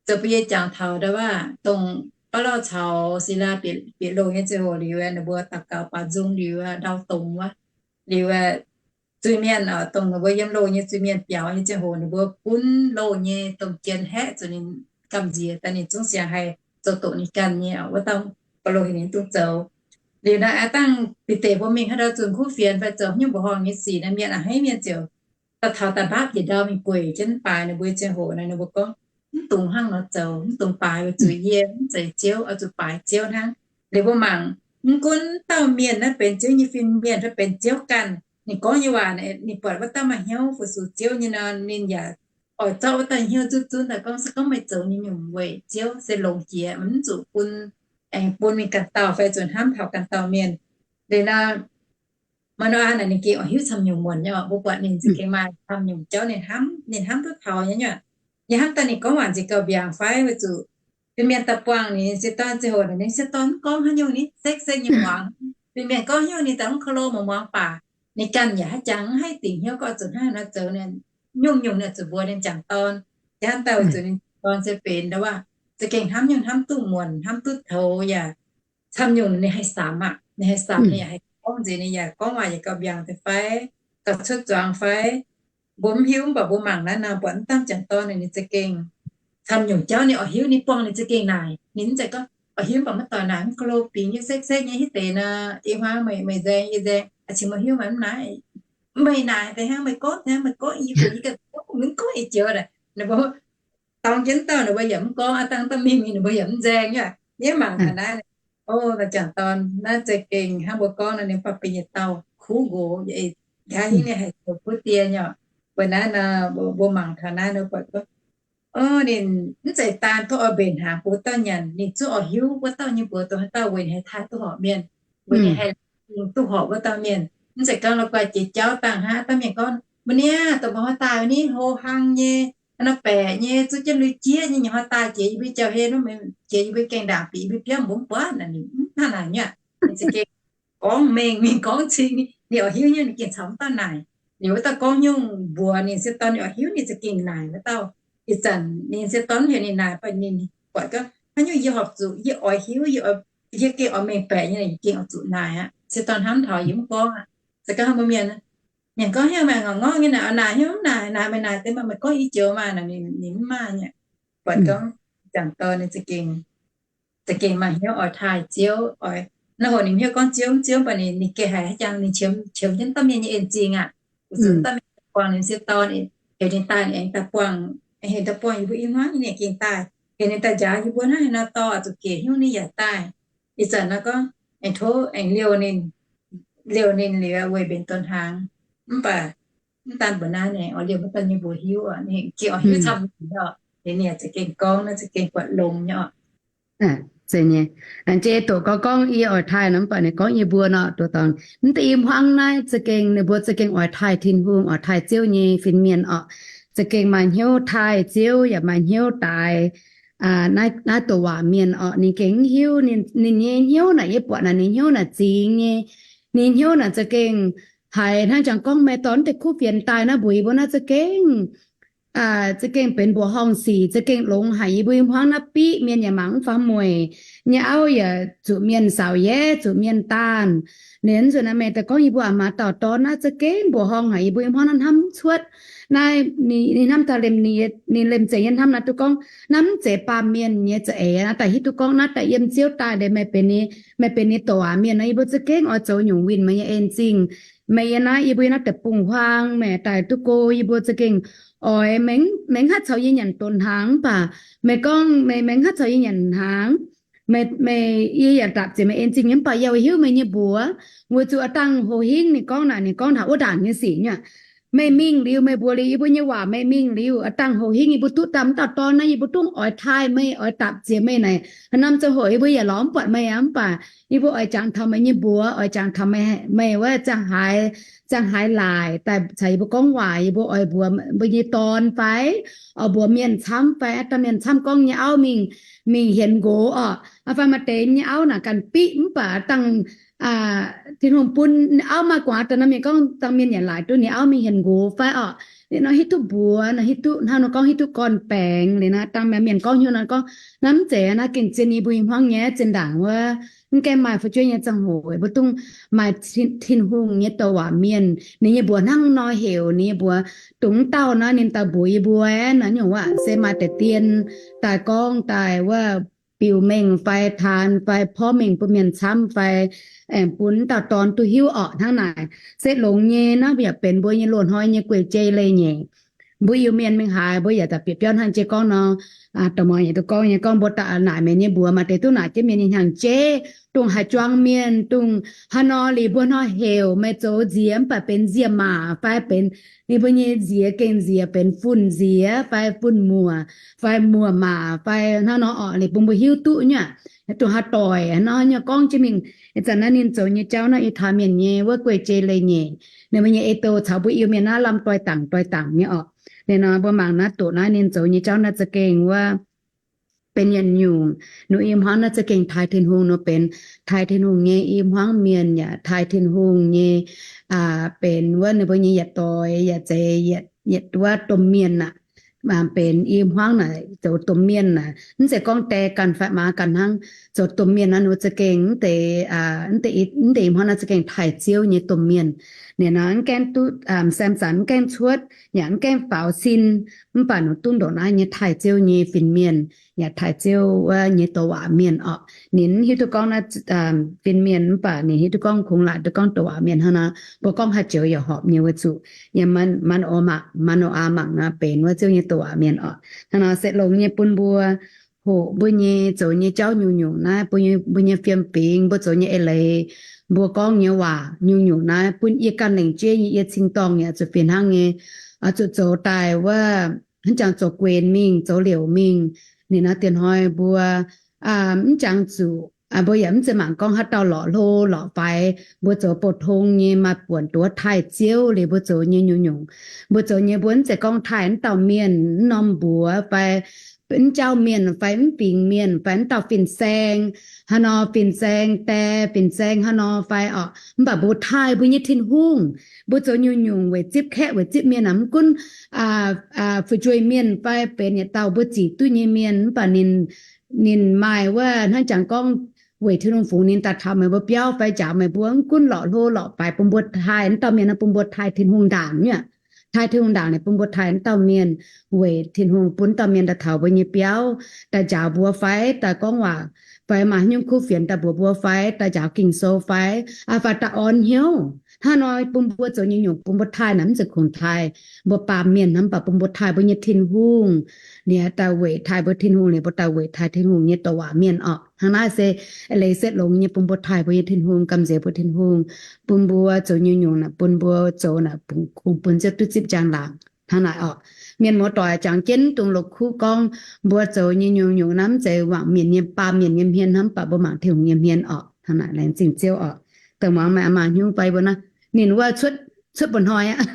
Zoux bun yie jangx taux ndau wuov dongh baav lauh caux Silaa bieqc loh nyei ziangh hoc liuz, ninh mbuo daux gaux baaux nzung liuz, ndau dongz wuov liuz, zuiz-mienh oc, dongh ninh mbuo yiem loh nyei zuiz-mienh biaux nyei ziangh hoc ninh mbuo gunv loh nyei domh jien haeqv zuqc ninh gamh nziex daaih, ninh zungv siang haih zoux doqc ninh ganh nyei oc. Wuov dauh Baulo heuc ninh dungx zoux. Liuz naaiv aqv, dangh Bide mbuo mingh haaix ndau zunh kuv fienx fai zoux haaix nyungc mbuoqc horngh nyei sic, naaiv mienh a'hneiv mienh ziouc daaih taux daaih mbaapv njiec ndau mingh gueic jienv baaix ninh mbuo nyei ziangh hoc naaic, ninh mbuo gorngv, Mv dungx hnangv nor zoux. Mv dungx baaix weic zuqc yie mv zeiz Ziouv, oix zuqc baaix Ziouv hnangv. Liuz mbuo mangc, mv gunv dauh mienh naaiv benx Ziouv nyei fin-mienh fai benx Ziouv ganh, ninh gorngv nyei waac, ninh buatc wuov dauh maaih hnyouv fu-sux Ziouv nyei nor, ninh yaac oix zorqv wuov dauh hnyouv zunv zunv daaih gorngv, Se gorngv meih zoux nyei nyungc weic Ziouv se longx jiex, mv zuqc bun, aengx bun mingh ganh dauh fai zuqc hnamv taux ganh dauh mienh. Liuz nor, Maa^no^aa naaic ninh gengh oix hiuv camv nyungc muonc nyei oc. Mbuo buatc ninh za'gengh maaih camv nyungc jauv ninh hnamv, ninh hnamv duqv taux nyei nyuoqc. Yie hnamv daaih ninh gorngv waac nziex gauh mbiaangc fai weic zuqc fin-mienh daaih buangh ninh se dorn ziangh hoc, ninh se dorn mv gorngv haaix nyungc ni, sekv-sekv nyei muangx. Fin-mienh gorngv haaix nyungc ninh daaih mv ko lo muangx, muangx baac ninh ganh yaac haiz jangx mv haih dingc hnyouv gorngv zuqc hnangv naaiv zoux, nyungc-nyungc ninh zuqc mbuox ninh jangc dorn. Yie hnamv daaih weic zuqc ninh dorn se benx ndau wuov za'gengh hnamv nyungc, hnamv duqv muonc, hnamv duqv toux yaac camv nyungc ninh haih samx aqv. Ninh haih samx, ninh yaac haih gorngv nziex, ninh yaac gorngv waac yaac gauh mbiaangc deix fai, gauh cuotv zuangx fai, mbuo mv hiuv. Mv baac mbuo mangc naaiv nor buatc mv dangh jangc dorn ninh za'gengh camv nyungc jauv ninh oix hiuv, ninh buangh ninh za'gengh naaic. Ninh mv zeiz gorngv oix hiuv mv baac maiv doic naaic, mv ko lo bingx yie sekv-sekv nyei hiuv deix nor, ih hnoi meih, meih nzaeng yie nzaeng, a'cingx meih hiuv meih mv naaic, meih naaic deix hnangv, meih gorngv deix hnangv, meih gorngv yie, yie ganh mv gorngv i joux daaih. Ninh mbuo dorng jienv dauh ninh mbuo yaac mv gorngv, aa dangh dauh mingh mingh ninh mbuo yaac mv nzaeng nyei. Yie mangc taux naaiv, o, jangc dorn naaiv za'gengh hnangv mbuo gorngv nor, ninh baac benx yietc dauh kuv nqox, yaac hingv ninh haih zoux kuv die nyei oc. Weic naaiv nor, mbuo mangc taux naaiv nor buatc gorngv, o, ninh mv zeiz daan duqv oix mbenc hnaangx bun wuov dauh nyanc, ninh zungv oix hiuv wuov dauh nyei mbuox dongh haaix dauh weic ninh haih taaih duqv horpc mienh, weic ninh haih duqv horpc wuov dauh mienh. Mv zeiz gorngv la'guaih jiex jauv dangh hnangv, dauh mienh gorngv, Mbuo niaa, dongh mbuo hnoi daaih ni, hlo hlang nyei, nor baeqc nyei, zuqv jienv lui-jieqv nyei, nyanc hnoi daaih jiex yie mbuo jauv-hlen, jiex yie mbuo gaengh ndaangc bieqc yie mbuo biauv mbuo mv buatc naaic, ninh hnangv naaic nyei. Ninh za'gengh gorngv mengh mingh gorngv cing, ninh oix hiuv nyei, ninh gengh caux mv dauh naaic. Liuz wuov dauh gorngv nyungc mbuox ninh se dorn, ninh oix hiuv ninh za'gengh naaic wuov dauh. Ih zanc ninh se dorn heuc ninh naaic, baac ninh buatc gorngv haaix nyungc yie horpc zuqc, yie oix hiuv, yie gengh oix mengh baeqc nyei, yie gengh oix zuqc naaic aqv. Se dorn hnamv taux yie mv gorngv aqv. Se gorngv mbuo mienh, mienh gorngv haaix nyungc meih ngorc ngorv nyei naaic, oix naaic haaix nyungc naaic, meih naaic deix, meih gorngv i joux maah, ninh mv maaih nyei. Buatc gorngv jangc dorn ninh za'gengh, za'gengh maaih hnyouv oix taaih Ziouv, oix, naaiv hoc ninh mv hiuv gorngv Ziouv, Ziouv, mv baac ninh, ninh gengh haiz haaix jangx ninh qiemx, qiemx jienv dauh mienh nyei en zingh aqv. Weic zuqc dauh mienh buangh ninh se dorn, heuc ninh daaih, ninh aengx daaih buangh, heuc daaih buangh yie mbuo i hmuangv, ninh gengh daaih, heuc ninh daaih njaaux yie mbuo hnangv haaix nor dorh zuqc gec hnyouv ninh yaac daaih. Ih zanc nor gorngv aengx tov aengx liouh ninh, liouh ninh liuz weic mbenc donx hnaangx. Mv baac mv daan mbuox naaiv, ninh oix liouh mv daan nyei mbuox hiuv, ninh gengh oix hiuv camv nyungc oc. Ninh za'gengh gorngv naaiv za'gengh buatc longx nyei oc. Zeiz nyei. Aengx jiex doqc gorngv, gorngv yie oix taaih nor, mv baac ninh gorngv yie mbuo nor, doqc dorngx mv deix i hmuangv naaiv za'gengh ninh mbuo za'gengh oix taaih Tin-Hungh, oix taaih Ziouv nyei fin-mienh oc. Za'gengh maaih hnyouv taaih Ziouv yaac maaih hnyouv daaix naaiv doqc waac mienh oc. Ninh gengh mv hiuv, ninh nyei hnyouv naaic, yie buatc naaic ninh hnyouv naaic zingx nyei. Ninh hnyouv naaic za'gengh haiz hnangv jangx gorngv meih dorh deix kuv fienx daaih naaiv mbuox yie mbuo naaiv za'gengh za'gengh benx mbuoqc horngh sic, za'gengh longx haic. Yie mbuo i hmuangv naaiv biqv mienh yaac mangc mv faaux mueic, nyei auv yaac zuqc mienh saauc yaev, zuqc mienh daanh. Ninh nzuonx naaiv meih daaih gorngv yie mbuo aqc maaz dauh dorn naaiv za'gengh mbuoqc horngh haic. Yie mbuo i hmuangv naaiv hnamv cuotv. Naaiv ninh hnamv daaih liemh, ninh liemh zeih nyei hnamv naaiv duqv gorngv naaiv mv zeiz baamh mienh nyei za'eix. Naaiv daaih hiuv duqv gorngv naaiv daaih yiem Ziouv daaih deix, meih benx, meih benx ninh doqc waac mienh nor, yie mbuo za'gengh oix zoux nyungc winh meih nyei en zingh. Meih yiem naaiv, yie mbuo yiem naaiv deic-bung-huaang, meih daaih duqv go, yie mbuo za'gengh oix, meih mv haih caux yie nyanc donx hnaangx, mv baac meih gorngv meih, meih mv haih caux yie nyanc hnaangx, meih, meih, yie yaac dapc ziec meih en zingh nyei, mv baac yie oix hiuv meih nyei mbuox. Weic zuqc aav dangh Ho Hingv ninh gorngv naaic, ninh gorngv taux wuov ndaangc nyei sic nyei. Meih mingh liuz, meih mbuox liuz yie mbuo nyei waac, meih mingh liuz, aav dangh Ho Hingv yie mbuo duqv daaih mv dauh dorn naaiv, yie mbuo dungx oix taaih meih, oix dapc ziec meih naaic. Haaix norm ziangh hoc yie mbuo yaac lorz mv buatc meih aqv, mv baac yie mbuo oix jangx taux meih nyei mbuox, oix jangx taux meih, meih wuov ziangh haaix, ziangh haaix laaic daaih caux yie mbuo gorngv waac, yie mbuo oix mbuox mbuo nyei dorn fai oix mbuox mienh camv fai aav dangh mienh camv gorngv nyei auv mingh, mingh hienx nqox orqc. Fai maaih deix nyei auv naaic ganh biqv mv baac aav dangh Tin-Hungh bun ninh auv maaih gu'nguaaz daaih nor, mienh gorngv dangh mienh yaac laaic duqv ninh auv mingh hienx nqox fai orqc. Liuz nor hiuv duqv mbuox nor, hiuv duqv hnangv nor gorngv hiuv duqv gorn-baengx. Liuz nor dangh mienh gorngv hnyouv nor gorngv, naaiv mv zeiz naaiv gengh zien nyei, mbuo i hmuangv nyei zinh ndaangc wuov, mv gaengh maaih fu'jueiv nyei ziangh hoc mbuo dungx maaih Tin-Hungh nyei douc waac mienh. Ninh nyei mbuox hnangv nor heuc, ninh nyei mbuox dongh mv dauh naaiv ninh daaih mbuox yie mbuo nor, nyungc waac se maaih deix dien daaih gorngv daaih wuov biux mengh fai taan fai porv mengh bun mienh camv fai aengx bun dauh dorn duqv hiuv orqc. Hnangv naaic se longx nyei naaiv yaac benx mbuo nyei loz-hnoi nyei guei-jei leiz-nyeic. Mbuo Iu-Mienh mingh haaix mbuo yaac daaih bieqc biauv hnangv jiex gorngv nor, dongh muangx yietc duqv gorngv nyei gorngv mbuo daaih naaic mienh nyei mbuox maaih deix duqv naaic jienv mienh nyei hnyangx-jeiv, dongh haaix juang mienh, dongh haaix nor liuz mbuo hnoi heuc meih zoux nziex mv baac benx nziex maac fai benx ninh mbuo nyei nziex gengh nziex benx fun-nziex fai fun-muoc fai muoc maac fai hnangv nor orqc. Liuz bun mbuo hiuv duqv nyei aqv, dongh haaix doic nor nyei gorngv jienv mingh. Ih zanc naaiv ninh zoux nyei jauv naaiv ih taux mienh nyei wuov guei-jei leiz-nyeic, ninh mbuo nyei ei douh caux mbuo Iu-Mienh naaiv lamh doix-dangc doix-dangc nyei orqc. Liuz nor mbuo mangc naaiv doqc naaiv ninh zoux nyei jauv naaiv za'gengh wuov benx yietc nyungc, ninh i hmuangv naaiv za'gengh taaih Tin-Hungh nor benx taaih Tin-Hungh nyei i hmuangv mienh yaac taaih Tin-Hungh nyei, benx wuov ninh mbuo nyei yietc doix yaac zeiz yietc wuov domh mienh aqv. Benx i hmuangv naaic zoux domh mienh naaic mv zeiz gorngv die ganh fai maa ganh hnangv. Zoux domh mienh naaiv ninh mbuo za'gengh mv deix, mv deix i hmuangv naaiv za'gengh taaih Ziouv nyei domh mienh. Ninh nor mv gaengh duqv, saeng-zanc mv gaengh cuotv yaac mv gaengh faaux sin, mv baac ninh duqv ndongc naaiv nyei taaih Ziouv nyei fin-mienh yaac taaih Ziouv wuov nyei douc waac mienh orqc. Ninh hiuv duqv gorngv naaiv fin-mienh mv baac ninh hiuv duqv gorngv kungx laaic duqv gorngv douc waac mienh hnangv nor. Mbuo gorngv haaix joux yaac horpc nyei wuov zuqc yiem Maa^no^aa mangc, Maa^no^aa mangc nor benx wuov Ziouv nyei douc waac mienh orqc. Hnangv nor se longx nyei bun mbuo hoqc mbuo nyei zoux nyei jauv nyungc-nyungc naaiv, mbuo nyei fiem-fingx, mbuo zoux nyei eix leiz, mbuo gorngv nyei waac nyungc-nyungc naaiv bun yie ganh lengc jeiv nyei yie cing-dorngh yaac zuqc fih hnangv nyei, zuqc zoux daaih wuov hnangv jangx zoux guenx mingh, zoux liouc mingh. Ninh nor diex hnoi mbuo mv jangx zuqc, mbuo yaac mv zeiz mangc gorngv haaix dauh lorqc hlo lorqc faix. Mbuo zoux bouh tong nyei maaih buonc duqv taaih Ziouv liuz mbuo zoux nyei nyungc-nyungc. Mbuo zoux nyei mbuo mv zeiz gorngv taaih mv dauh mienh, mv norm mbuox fai mv jauv mienh fai mv fingx mienh fai mv dauh fin-saeng, haaix nor fin-saeng die, fin-saeng haaix nor fai orqc. Mv baac mbuo taaih mbuo nyei Tin-Hungh. Mbuo zoux nyungc-nyungc weic zipv kaeqv weic zipv mienh aqv, mv gunv fu'jueiv mienh fai benx yietc dauh mbuo zic duqv nyei mienh, mv baac ninh, ninh maaih wuov hnangv jangx gorngv weic Tin-Hungh fungx ninh daaih taux meih mbuo biauv fai njaaux meih mbuo, mv gunv lorqc hlo lorqc faix, bun mbuo taaih mv dauh mienh nor bun mbuo taaih Tin-Hungh ndaangc nyei aqv. Taaih Tin-Hungh ndaangc ninh bun mbuo taaih mv dauh mienh, weic Tin-Hungh bun mv dauh mienh daaih taux mbuo nyei biauv, daaih njaaux mbuo fai daaih gorngv waac, fai maaih haaix nyungc kuv fienx daaih mbuox mbuo fai daaih njaaux Ging-Sou fai, fai daaih orn hnyouv. Hnangv nor bun mbuo zoux nyei nyungc bun mbuo taaih naaic mv zeiz kungx taaih mbuo baamh mienh hnangv, mv baac bun mbuo taaih mbuo nyei Tin-Hungh. Ninh daaih weic taaih mbuo Tin-Hungh liuz mbuo daaih weic taaih Tin-Hungh nyei douc waac mienh orqc. Hnangv naaiv se leiz setv longx nyei bun mbuo taaih mbuo nyei Tin-Hungh, gamh nziex mbuo Tin-Hungh, bun mbuo zoux nyei nyungc naaic bun mbuo zoux naaic kungx bun Ziouv duqv zipv njang-laangc. Hnangv naaic orqc. Mienh muoz-doic jangx jienv dungx longc kuv gorngv mbuo zoux nyei nyungc-nyungc naaiv mv zeiz wangc mienh nyei, baamh mienh nyei hmien hnangv, mv baac mbuo mangc Tin-Hungh nyei hmien orqc. Hnangv naaic laengz zingh Ziouv orqc. Dongh muangx meih a'maah hnyungv fai mbuo naaiv, ninh wuov cuotv, cuotv mba'hnoi aqv.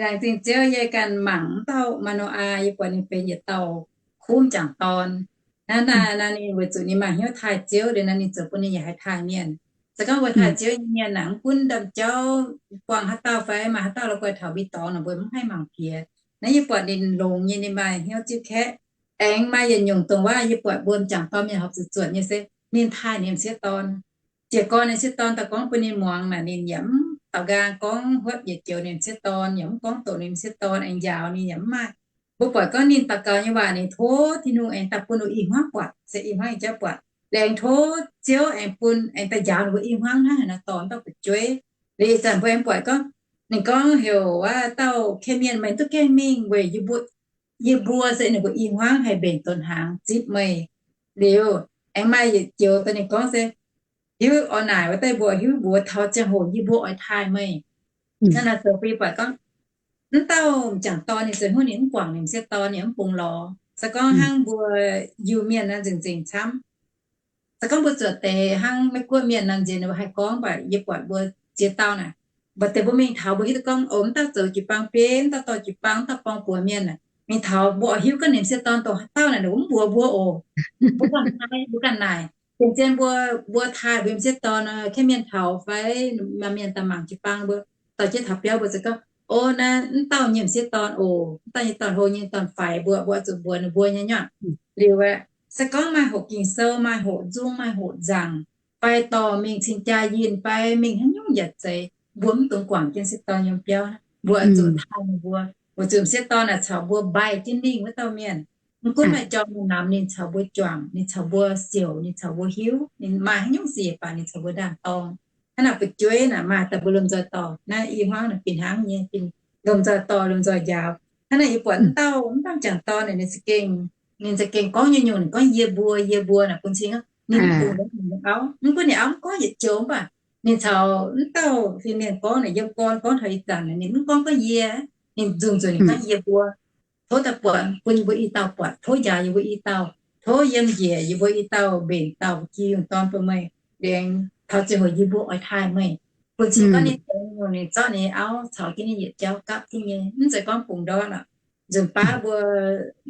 Laengz zingh Ziouv yie ganh mangc mv dauh Maa^no^aa, yie buatc ninh benx yietc dauh kuv m'jangc dorn. Naaiv, naaiv ninh weic zuqc ninh maaih hnyouv taaih Ziouv liuz naaiv ninh ziouc bun ninh yaac haih taaih mienh. Se gorngv mbuo taaih Ziouv nyei mienh naaic, mv gunv ndaamv-jauv buangh haaix dauh fai maaih haaix dauh la'guaih taux mbuo dorngx naaic, mbuo mv haih mangc piex. Naaiv yie buatc ninh longx nyei, ninh maaih hnyouv zipv kaeqv. Aengx maaih yietc nyungc dongh waac yie buatc mbuo m'jangc dorn mienh horpc zuqc zuotc nyei se ninh taaih ninh m'sieqv dorn. Jiez gorn ninh m'sieqv dorn daaih gorngv bun ninh muangx naaic, ninh yaac mv daaux nqaang gorngv huotv yietc joux ninh m'sieqv dorn, yaac mv gorngv doqc ninh m'sieqv dorn, aengx njaaux ninh yaac mv maaih. Mbuo buatc gorngv ninh daux gaux nyei waac, ninh tov Tin-Hungh aengx daaih bun ninh i hmuangv buatc, se i hmuangv nyei jauv buatc. Laengz tov Ziouv aengx bun, aengx daaih njaaux ninh mbuo i hmuangv hnangv haaix nor dorh dauh fu'jueiv. Liuz ih zanc mbuo aengx buatc gorngv, ninh gorngv heuc wuov dauh ken mienh, meih duqv gaengh mingh weic yie mbuo, yie mbuo se ninh mbuo i hmuangv haih mbenc donx hnaangx zipv meih. Liuz aengx maaih yietc joux daaih ninh gorngv se, hiuv oix naaic wuov deix mbuo hiuv mbuox taux ziangh hoc yie mbuo oix taaih meih. Naaiv naaic zoux bun yie buatc gorngv, mv dauh m'jangc dorn ninh zoux hnyouv ninh mv guangc ninh m'sieqv dorn, ninh mv bungx lorz. Se gorngv hnangv mbuo Iu-Mienh naaiv nzengc nzengc camv. Se gorngv mbuo zuotc deix hnangv Meiv-Guoqv mienh naaiv nzengc, ninh mbuo haih gorngv, mv baac yie buatc mbuo ziex dauh naaic, mv baac deix mbuo mingh taux mbuo hiuv duqv gorngv, o, mv dauh zoux jiu-baang biei, mv dauh dorh jiu-baang, mv dauh borng-buoz mienh naaic. Mingh taux mbuo oix hiuv gorngv ninh m'sieqv dorn dongh haaix dauh naaic, ninh mbuo mv mbuox mbuo oc. Mbuo ganh taaih, mbuo ganh naaic. Gengh zien mbuo, mbuo taaih mbuo m'sieqv dorn, kemv mienh taux fai maaih mienh daaih mangc jiu-baang mbuo, dorh jienv taux biauv mbuo ziouc gorngv, o, naaiv m'dauh nyei m'sieqv dorn oc, m'dauh nyei dorn-hlo nyei dorn-faix mbuo, mbuo oix zuqc mbuox ninh mbuo nyei nyuoqc. Liuz aeqv, se gorngv maaih hoqc Ging-Sou, maaih hoqc nzung, maaih hoqc nzaangc, fai dorh mingh cing-jaa yinh fai mingh haaix nyungc yaac zeiz, mbuo mv dungx guangc jienv m'sieqv dorn yiem biauv. Mbuo oix zuqc taaih ninh mbuo, weic zuqc m'sieqv dorn naaic caux mbuo mbaih jienv lingh wuov dauh mienh. Mv gunv maaih jorm maaih namx ninh caux mbuo juangc, ninh caux mbuo siouc, ninh caux mbuo hiuv, ninh maaih haaix nyungc sic baac ninh caux mbuo ndaam-dorng. Hnangv naaic fu'jueiv naaic maaih daaih mbuo lomh nzoih dorh. Naaiv i hmuangv naaic fih hnangv nyei, lomh nzoih dorh, lomh nzoih njaaux. Hnangv naaic yie buatc m'dauh, m'dauh m'jangc dorn naaic ninh za'gengh, ninh za'gengh gorngv nyei nyungc, ninh gorngv yie mbuo, yie mbuo naaic bun cing ninh mv bungx auv. Mv gunv ninh auv mv gorngv yietc joux mv baac ninh caux m'dauh fin-mienh gorngv naaic, yiem gorn gorngv taux ih zanc naaic ninh mv gorngv gorngv yie, ninh nzunc nzunc ninh gorngv yie mbuo. Tov daaih buatc bun yie mbuo i dauh buatc, tov njaaux yie mbuo i dauh, tov yiem njiec yie mbuo i dauh mbenc dauh jiex yungh dorn bun meih. Liuz taux ziangh hoc yie mbuo oix taaih meih. Bun cing gorngv ninh deix nyungc ninh zorqv ninh nyei auv caux jienv ninh yietc jauv gapv jienv nyei, mv zeiz gorngv bungx ndortv aqv. Nzunc baav mbuo,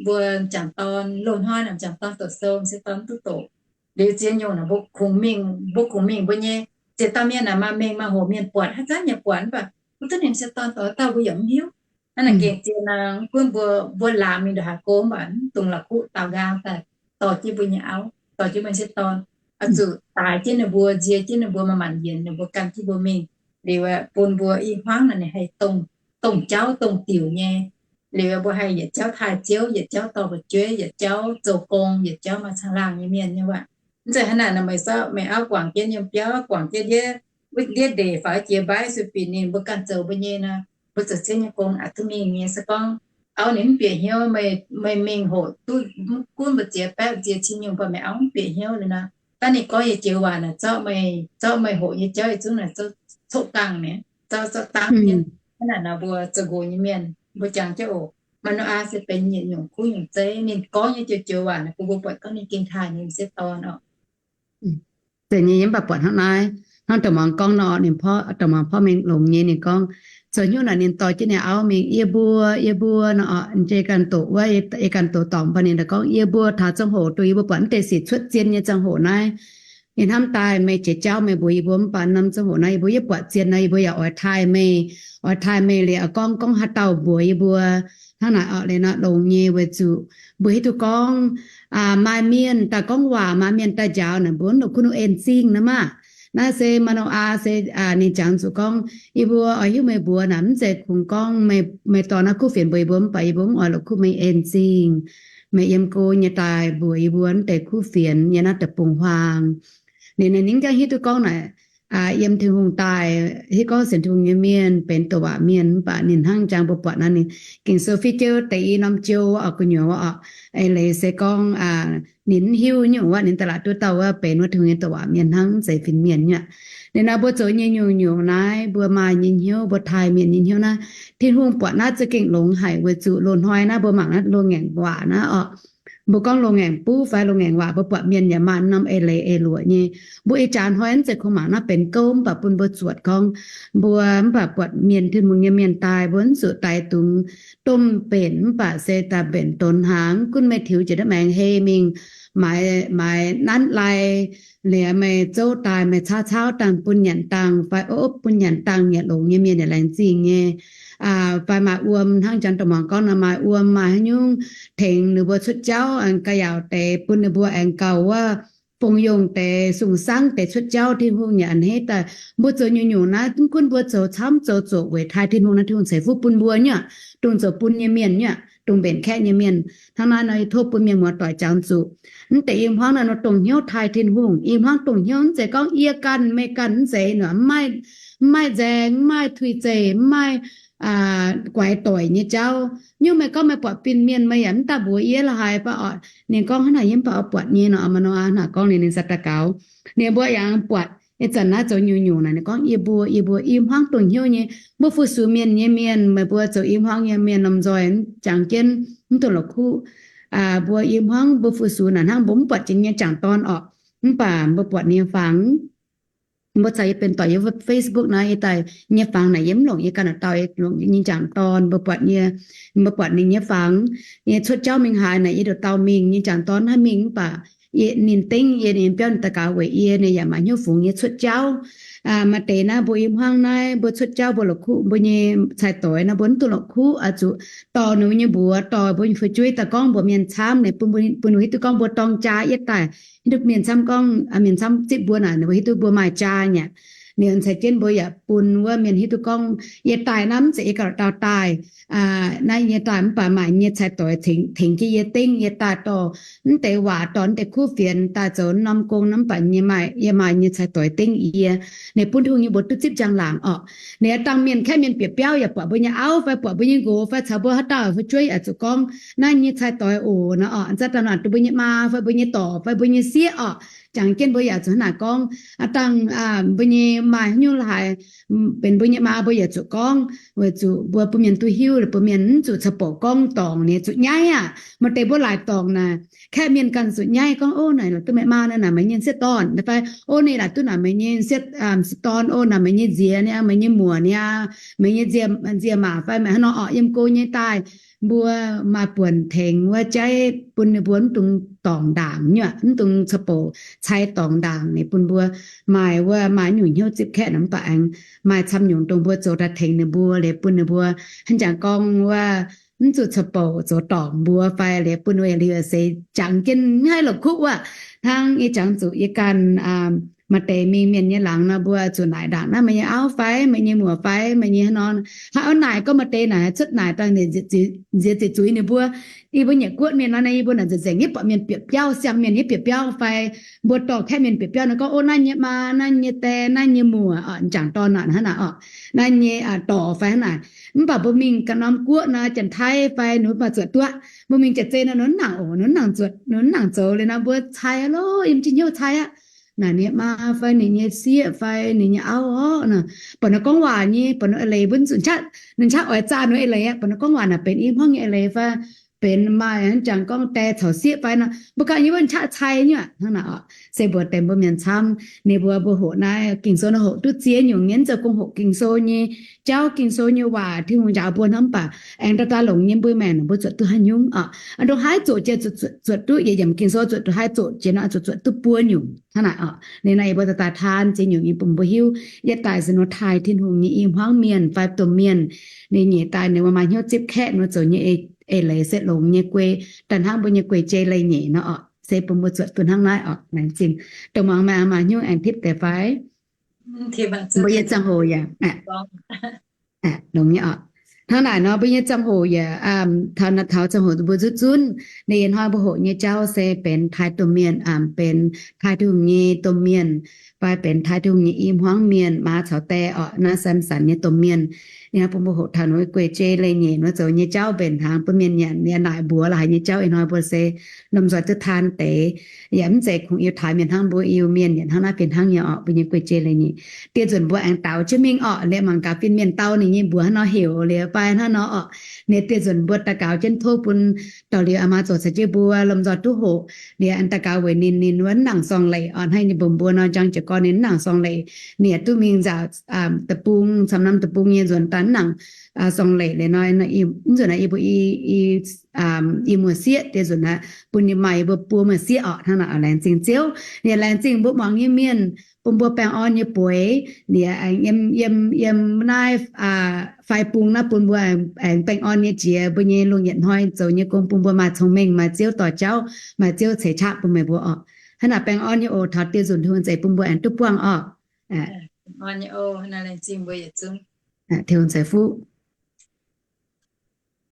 mbuo m'jangc dorn loz-hnoi naaic m'jangc dorn doqc sou, m'sieqv dorn mv duqv doqc. Liuz ziex nyungc naaic mbuo kungx mingh, mbuo kungx mingh mbuo nyei. Ziex dauh mienh naaic maaih mengh maaih hoc mienh buatc, haaix zanc nyei buatc mv baac mv duqv ninh m'sieqv dorn doqc dauh mbuo yaac mv hiuv. Hnangv naaic gengh ziex naaic mv gunv mbuo, mbuo laangz mingh ndongc haaix go mv baac mv dungx la'kuqv daaux nqaang daaih dorh jienv mbuo nyei auv, dorh jienv mbuo m'sieqv dorn, oix zuqc daaix jienv ninh mbuo, nzie jienv ninh mbuo, maaih maanc yienx ninh mbuo, gan jienv mbuo mingh. Liuz aeqv, bun mbuo i hmuangv naaic ninh haih dongh, dongh jauv dongh diuc nyei. Liuz mbuo haih yietc jauv taaih Ziouv, yietc jauv dorh fu'jueiv, yietc jauv zoux gong, yietc jauv maaih caangh laangh nyei mienh nyei waac. Mv zeiz hnangv naaic nor, meih zorqv meih auv guangc jienv yiem biauv, guangc jienv ndiev, ndiev ndeic faaux jiex mbaiv sueih binc ninh, mbuo ganh zoux mbuo nyei nor, mbuo zoux Ziouv nyei gong aqc duqv mingh nyei. Se gorngv auv ninh mv bieqc hnyouv, meih, meih mingh hoqc duqv mv gunv mbu'ziex baeqv ziex cin nyungc, mv baac meih auv mv bieqc hnyouv liuz nor, dangh ninh gorngv yietc joux waac naaic, zorqv meih, zorqv meih hoqc nyei jauv yietc zungv naaic, coqv gangh mi'aqv, zorqv, zorqv dangv jienv. Hnangv naaic nor mbuo zoux nqox nyei mienh mbuo jangx jienv oc. Maa^nu^aa se benx yietc nyungc kuv nyungc zeiv, ninh gorngv nyei joux joux waac naaic bun mbuo buatc gorngv ninh gengh taaih ninh m'sieqv dorn oc. Zeiz nyei, yie mv baac buatc hnangv naaiv, hnangv douc muangx gorngv nor, ninh, douc muangx porv mengh longx nyei, ninh gorngv zoux hnyouv naaic ninh dorh jienv ninh auv mingh, yie mbuo, yie mbuo nor, yie ganh doqc wuov, yie ganh doqc dorngc mv baac ninh gorngv, yie mbuo taux ziangh hoc dongh yie mbuo buatc mv deix sic cuotv zien nyei ziangh hoc naaiv, yie hnamv daaih meih jiex jauv meih mbuox yie mbuo, mv baac norm ziangh hoc naaiv yie mbuo yietv buatc zien nor, yie mbuo yaac oix taaih meih, oix taaih meih liuz gorngv, gorngv haaix dauh mbuox yie mbuo hnangv naaic orqc. Liuz nor longx nyei weic zuqc mbuo hiuv duqv gorngv maaih mienh daaih gorngv waac, maaih mienh daaih njaaux naaic, mbuo mv la'kuqv en zingh naaiv maah. Naaiv se Maa^nu^aa se ninh jangx zuqc gorngv, yie mbuo oix hiuv meih mbuox naaic mv zeiz kungx gorngv meih dorh naaiv kuv fienx mbuox yie mbuo, mv baac yie mbuo mv oix la'kuqv meih en zingh. Meih yiem go nyei daaih mbuox yie mbuo mv deix kuv fienx nyei naaiv deic-bung-huaang. Ninh, ninh mv gaengh hiuv duqv gorngv naaic, yiem Tin-Hungh daaih hiuv gorngv sienx Tin-Hungh nyei mienh benx douc waac mienh, mv baac ninh hnangv jangx mbuo buatc naaiv, ninh Ging-Sou fiev jienv deix i norm jiu oc, gu'nyuoz oc, eix leiz se gorngv ninh mv hiuv nyungc wuov, ninh daaih laaix duqv dauh wuov benx wuov Tin-Hungh nyei douc waac mienh hnangv, mv zeiz fin-mienh nyuoqc. Ninh nor mbuo zoux nyei nyungc-nyungc naaiv, mbuo maaih nyei hnyouv, mbuo taaih mienh nyei hnyouv naaiv, Tin-Hungh buatc naaiv za'gengh longx haic weic zuqc loz-hnoi naaiv mbuo mangc naaiv loz-ngaengc waac naaiv oc. Mbuo gorngv loz-ngaengc buv fai loz-ngaengc waac, mbuo buatc mienh yaac maaih norm eix leiz eix luoqc nyei. Mbuo ih jaax hnoi mv zeiz kungx mangc naaiv benx gouv, mv baac bun mbuo zuotc gorngv mbuo mv baac buatc mienh, Tin-Hungh nyei mienh daaih, mbuo mv zuqc daix dungz domh mbenc, mv baac se daaih mbenc donx hnaangx. Gunv meih tiux jiex ndiev maengx hei mingh, maaiz, maaiz nanv lai, liuz meih zouv daaih meih caauv caauv dangh bun nyanc dangh fai opv bun nyanc dangh yaac longx nyei, mienh yaac laengz zingh nyei. Fai maaih wuom, hnangv jangx douc muangx gorngv nor, maaih wuom maaih haaix nyungc tengx ninh mbuo cuotv jauv, aengx ga'yaauc deix bun ninh mbuo aengx gauh wuov fongc yongh deix, sung-sangv deix cuotv jauv, Tin-Hungh yaac a'hneiv daaih. Mbuo zoux nyungc-nyungc naaiv, mv gunv mbuo zoux camv zoux zoqc weic taaih Tin-Hungh naaiv, Tin-Hungh ceix fuqv bun mbuo nyuoqc, dongh zoux bun nyei mienh nyuoqc, dongh mbenc kaeqv nyei mienh. Hnangv naaiv nor, yie tov bun mienh muoz-doic jangx zuqc, mv deix i hmuangv naaiv nor dongh hnyouv taaih Tin-Hungh. I hmuangv dongh hnyouv, mv zeiz gorngv yie ganh meih ganh, mv zeiz nor, mv maaih nzaeng, mv maaih tuix zeih, mv maaih guaix doic nyei jauv. Nyungc meih gorngv meih buatc fin-mienh meih yaac mv daaih mbuox yie la'haaix baac oc. Ninh gorngv hnangv naaic, yie mv baac oix buatc nyei nor, Maa^nu^aa hnangv naaic gorngv liuz ninh za'gengh gaux. Ninh mbuo yaac buatc ih zanc naaiv zoux nyungc-nyungc naaic, ninh gorngv yie mbuo, yie mbuo i hmuangv dongh hnyouv nyei. Mbuo fu-sux mienh nyei mienh, meih mbuo zoux i hmuangv nyei mienh lomh nzoih jangx jienv mv dungx la'kuqv. Mbuo i hmuangv mbuo fu-sux naaic hnangv mbuo mv buatc jiex nyei jangc-dorn orqc, mv baac mbuo buatc ninh nyei fangx. Mbuo caux yie benx doic yiem Facebook naaiv, yie daaih nyei fangx naaic yie mv longc yie ganh dauh dauh, longc nyei m'jangc dorn, mbuo buatc nyei, mbuo buatc ninh nyei fangx. Yie cuotv jauv mingh haaix naaic yie nduqc dauh mingh, nyei m'jangc dorn hnangv mingh mv baac ninh dengv yie, ninh biauv ninh daux gaux weic yie, ninh yaac maaih hnyouv fungx yie cuotv jauv. Maaih deix naaiv mbuo i hmuangv naaiv mbuo cuotv jauv mbuo la'kuqv mbuo nyei cai-doix naaiv mbuo mv duqv la'kuqv, oix zuqc dorh ninh mbuo nyei mbuox, dorh mbuo nyei fu'jueiv daaih gorngv mbuox mienh camv, ninh bun mbuo hiuv duqv gorngv mbuo dorng jaa yietv daaih, hiuv duqv mienh camv gorngv, mienh camv zipv mbuo naaic ninh mbuo hiuv duqv mbuo maaih jaa nyei. Ninh ceix jienv mbuo yaac bun wuov mienh hiuv duqv gorngv yie daaih naaiv mv zeiz yie ganh dauh daaih. Naaiv yie daaih mv baac maaih nyei cai-doix tengx jienv yie dengv yie daaih dorh mv deix waac, dorh mv deix kuv fienx daaih zoux norm gong naaiv mv baac yie maaih nyei cai-doix dengv yie. Ninh bun Tin-Hungh nyei mbuox duqv zipv njang-laangc orqc. Ninh dangh mienh, kaeqv mienh bieqc biauv yaac buatc mbuo nyei auv fai buatc mbuo nyei nqox fai caux mbuo haaix dauh fu'jueiv yaac zuqc gorngv naaiv nyei cai-doix oc naaic orqc, zanc daaih naaic duqv mbuo nyei maa fai mbuo nyei dorc fai mbuo nyei sieqv orqc. Jangx jienv mbuo yaac zuqc hnangv naaic gorngv, dangh mbuo nyei maaih haaix nyungc la'haaix benx mbuo nyei maa mbuo yaac zuqc gorngv, weic zuqc mbuo bun mienh duqv hiuv, bun mienh mv zuqc caux bouc gorngv dorngc, ninh zuqc nyaiv aqv. Maaih deix mbuo laaic dorngc naaic, kaeqv mienh ganh zuqc nyaiv gorngv, Ov, naaic laaic duqv meih maa naaic, naaic meih nyei m'sieqv dorn fai, Ov, naaic laaic duqv naaic meih nyei m'sieqv dorn, Ov, naaic meih nyei nziez niaa, meih nyei muoc niaa, meih nyei nziez maac fai meih hnangv nor orqc. Yiem go nyei daaih mbuo maaih buonc tengx wuov jaiv bun ninh mbuo mv dungx dorngc ndaangc nyuoqc, mv dungx caux bouc cai dorngc ndaangc. Ninh bun mbuo maaih wuov maaih nyungc hnyouv zipv kaeqv naaic mv baac aengx maaih camv nyungc dongh mbuo zoux daaih tengx ninh mbuo, liuz bun ninh mbuo hnangv jangx gorngv wuov mv zuqc caux bouc zoux dorngc mbuo fai liuz bun ninh mbuo liuz seix jangx jienv mv haih la'kuqv wuov. Hnangv yie jangx zuqc yie ganh maaih deix mingh mienh nyei laangz nor, mbuo zuqc naaic ndaangc naaiv meih nyei auv fai meih nyei muoc fai meih nyei hnangv nor. Hnangv oix naaic gorngv maaih deix naaic cuotv naaic dangh nziex ziqc zuiz ninh mbuo. Yie mbuo nyei guoqv mienh nor, yie mbuo naaic nzengc nzengc nyei buatc mienh bieqc biauv, siang mienh nyei bieqv biauv fai mbuo dorh kaeqv mienh bieqv biauv nor gorngv, Ov, naaiv nyei maa, naaiv nyei die, naaiv nyei muoc, m'jangc dorn naaic hnangv naaic orqc, naaiv nyei dorc fai hnangv naaic. Mv baac mbuo mingh ganh norm guoqv nor, Janx-Taiv fai ninh mbuo maaih zuotc duqv. Mbuo mingh jiex zei nor, ninh mv nangc oc, ninh mv nangc zuotc, ninh mv nangc zoux. Liuz nor mbuo cai aqv loh, yiem jiex hnyouv cai aqv. Naaic ninh nyei maa fai ninh nyei sieqv fai ninh nyei auv orqc nor, buatc ninh gorngv waac nyei, buatc ninh eix leiz mbuo zuqc, ninh qaqv oix zaah ninh eix leiz aqv. Buatc ninh gorngv waac naaic benx i hmuangv nyei eix leiz fai benx maaih hnangv jangx gorngv die caux sieqv fai nor, mbuo ganh nyei wuov qaqv cai nyei aqv hnangv naaic orqc. Se mbuox deix mbuo mienh camv, ninh mbuo mbuo hoqc naaiv Ging-Sou nor hoqc duqv ziex nyungc nyei, zoux gong hoqc Ging-Sou nyei jauv, Ging-Sou nyei waac, Tin-Hungh njaaux mbuo hnangv mv baac aengx daaih daaih longc nyei mbuo maengc mbuo zuotc duqv haaix nyungc orqc. Aa, ndongc haaix zoqc jiex zuotc duqv, yietc yiemc Ging-Sou zuotc duqv haaix zoqc jiex nor zuqc zuotc duqv buo nyungc hnangv naaic orqc. Ninh naaiv yie mbuo daaih daaih taan ziex nyungc nyei bun mbuo hiuv. Yietc daaih se nor taaih Tin-Hungh nyei i hmuangv mienh fai domh mienh, ninh nyeic daaih ninh mbuo maaih hnyouv zipv kaeqv nor zoux nyei eix leiz se longx nyei guei, daaih hnangv mbuo nyei guei-jei leiz-nyeic nor orqc. Se bun mbuo zuotc duqv hnangv naaiv orqc. Laengz zingh. Dongh muangx meih maaih hnyouv aengx tipv deix fai? Mbuo nyei ziangh hoc yaac longx nyei orqc. Hnangv naaic nor mbuo nyei ziangh hoc yaac taux, taux ziangh hoc mbuo zunv zunv. Ninh ih hnoi mbuo hoqc nyei jauv se benx taaih domh mienh, benx taaih Tin-Hungh nyei domh mienh, fai benx taaih Tin-Hungh nyei i hmuangv mienh, maa caux die orqc, naaiv Samson nyei domh mienh. Ninh hnoi bun mbuo hoqc taux ninh mbuo guei-jei leiz-nyeic nor zoux nyei jauv mbenc hnaangx bun mienh nyanc. Ninh naaic mbuox la'haaix nyei jauv ih hnoi mbuo se lomh nzoih duqv taan deix. Yaac mv zeiz kungx Iu-Taaix mienh hnangv, mbuo Iu-Mienh yaac hnangv naaiv fih hnangv nyei orqc. Mbuo nyei guei-jei leiz-nyeic, dieh nzunc mbuo aengx daaux jienv mingh orqc, liuz mangc gaax fin-mienh dau ninh nyei mbuox hnangv nor heuc liuz fai hnangv nor orqc. Ninh dieh nzunc mbuo daux gaux jienv tov bun dorh liuz aa maa zoux caux jienv mbuo lomh nzoih duqv hoqc. Liuz aengx daux gaux weic ninh, ninh wuov mv nangc sorng leic orqc. Hnangv ninh mbuox mbuo nor, njang jiez gorn ninh mv nangc sorng leic. Ninh yaac duqv mingh nzaaux deic-bung, camv norm deic-bung nyei nzuonx daaih mv nangc sorng leic. Liuz nor, mv nzunc naaiv yie mbuo i, i muoz-sieqv dieh nzunc naaiv bun yie maaih yie mbuo buo muoz-sieqv orqc. Hnangv naaic laengz zingh Ziouv. Ninh laengz zingh mbuo muangx nyei mienh, bun mbuo baengh orn nyei bueix. Ninh aengx yiem, yiem, yiem naaiv fai bung naaiv bun mbuo aengx baengh orn nyei jiex mbuo nyei lungh yietc hnoi zoux nyei gong, bun mbuo maaih cong-mengh, maaih Ziouv dorh jauv, maaih Ziouv ceix qaqv bun meih mbuo orqc. Hnangv naaic baengh orn nyei oc. Taux dieh nzunc Tin-Hungh zeix bun mbuo aengx duqv buangh orqc. Tin-Hungh ceix fuqv.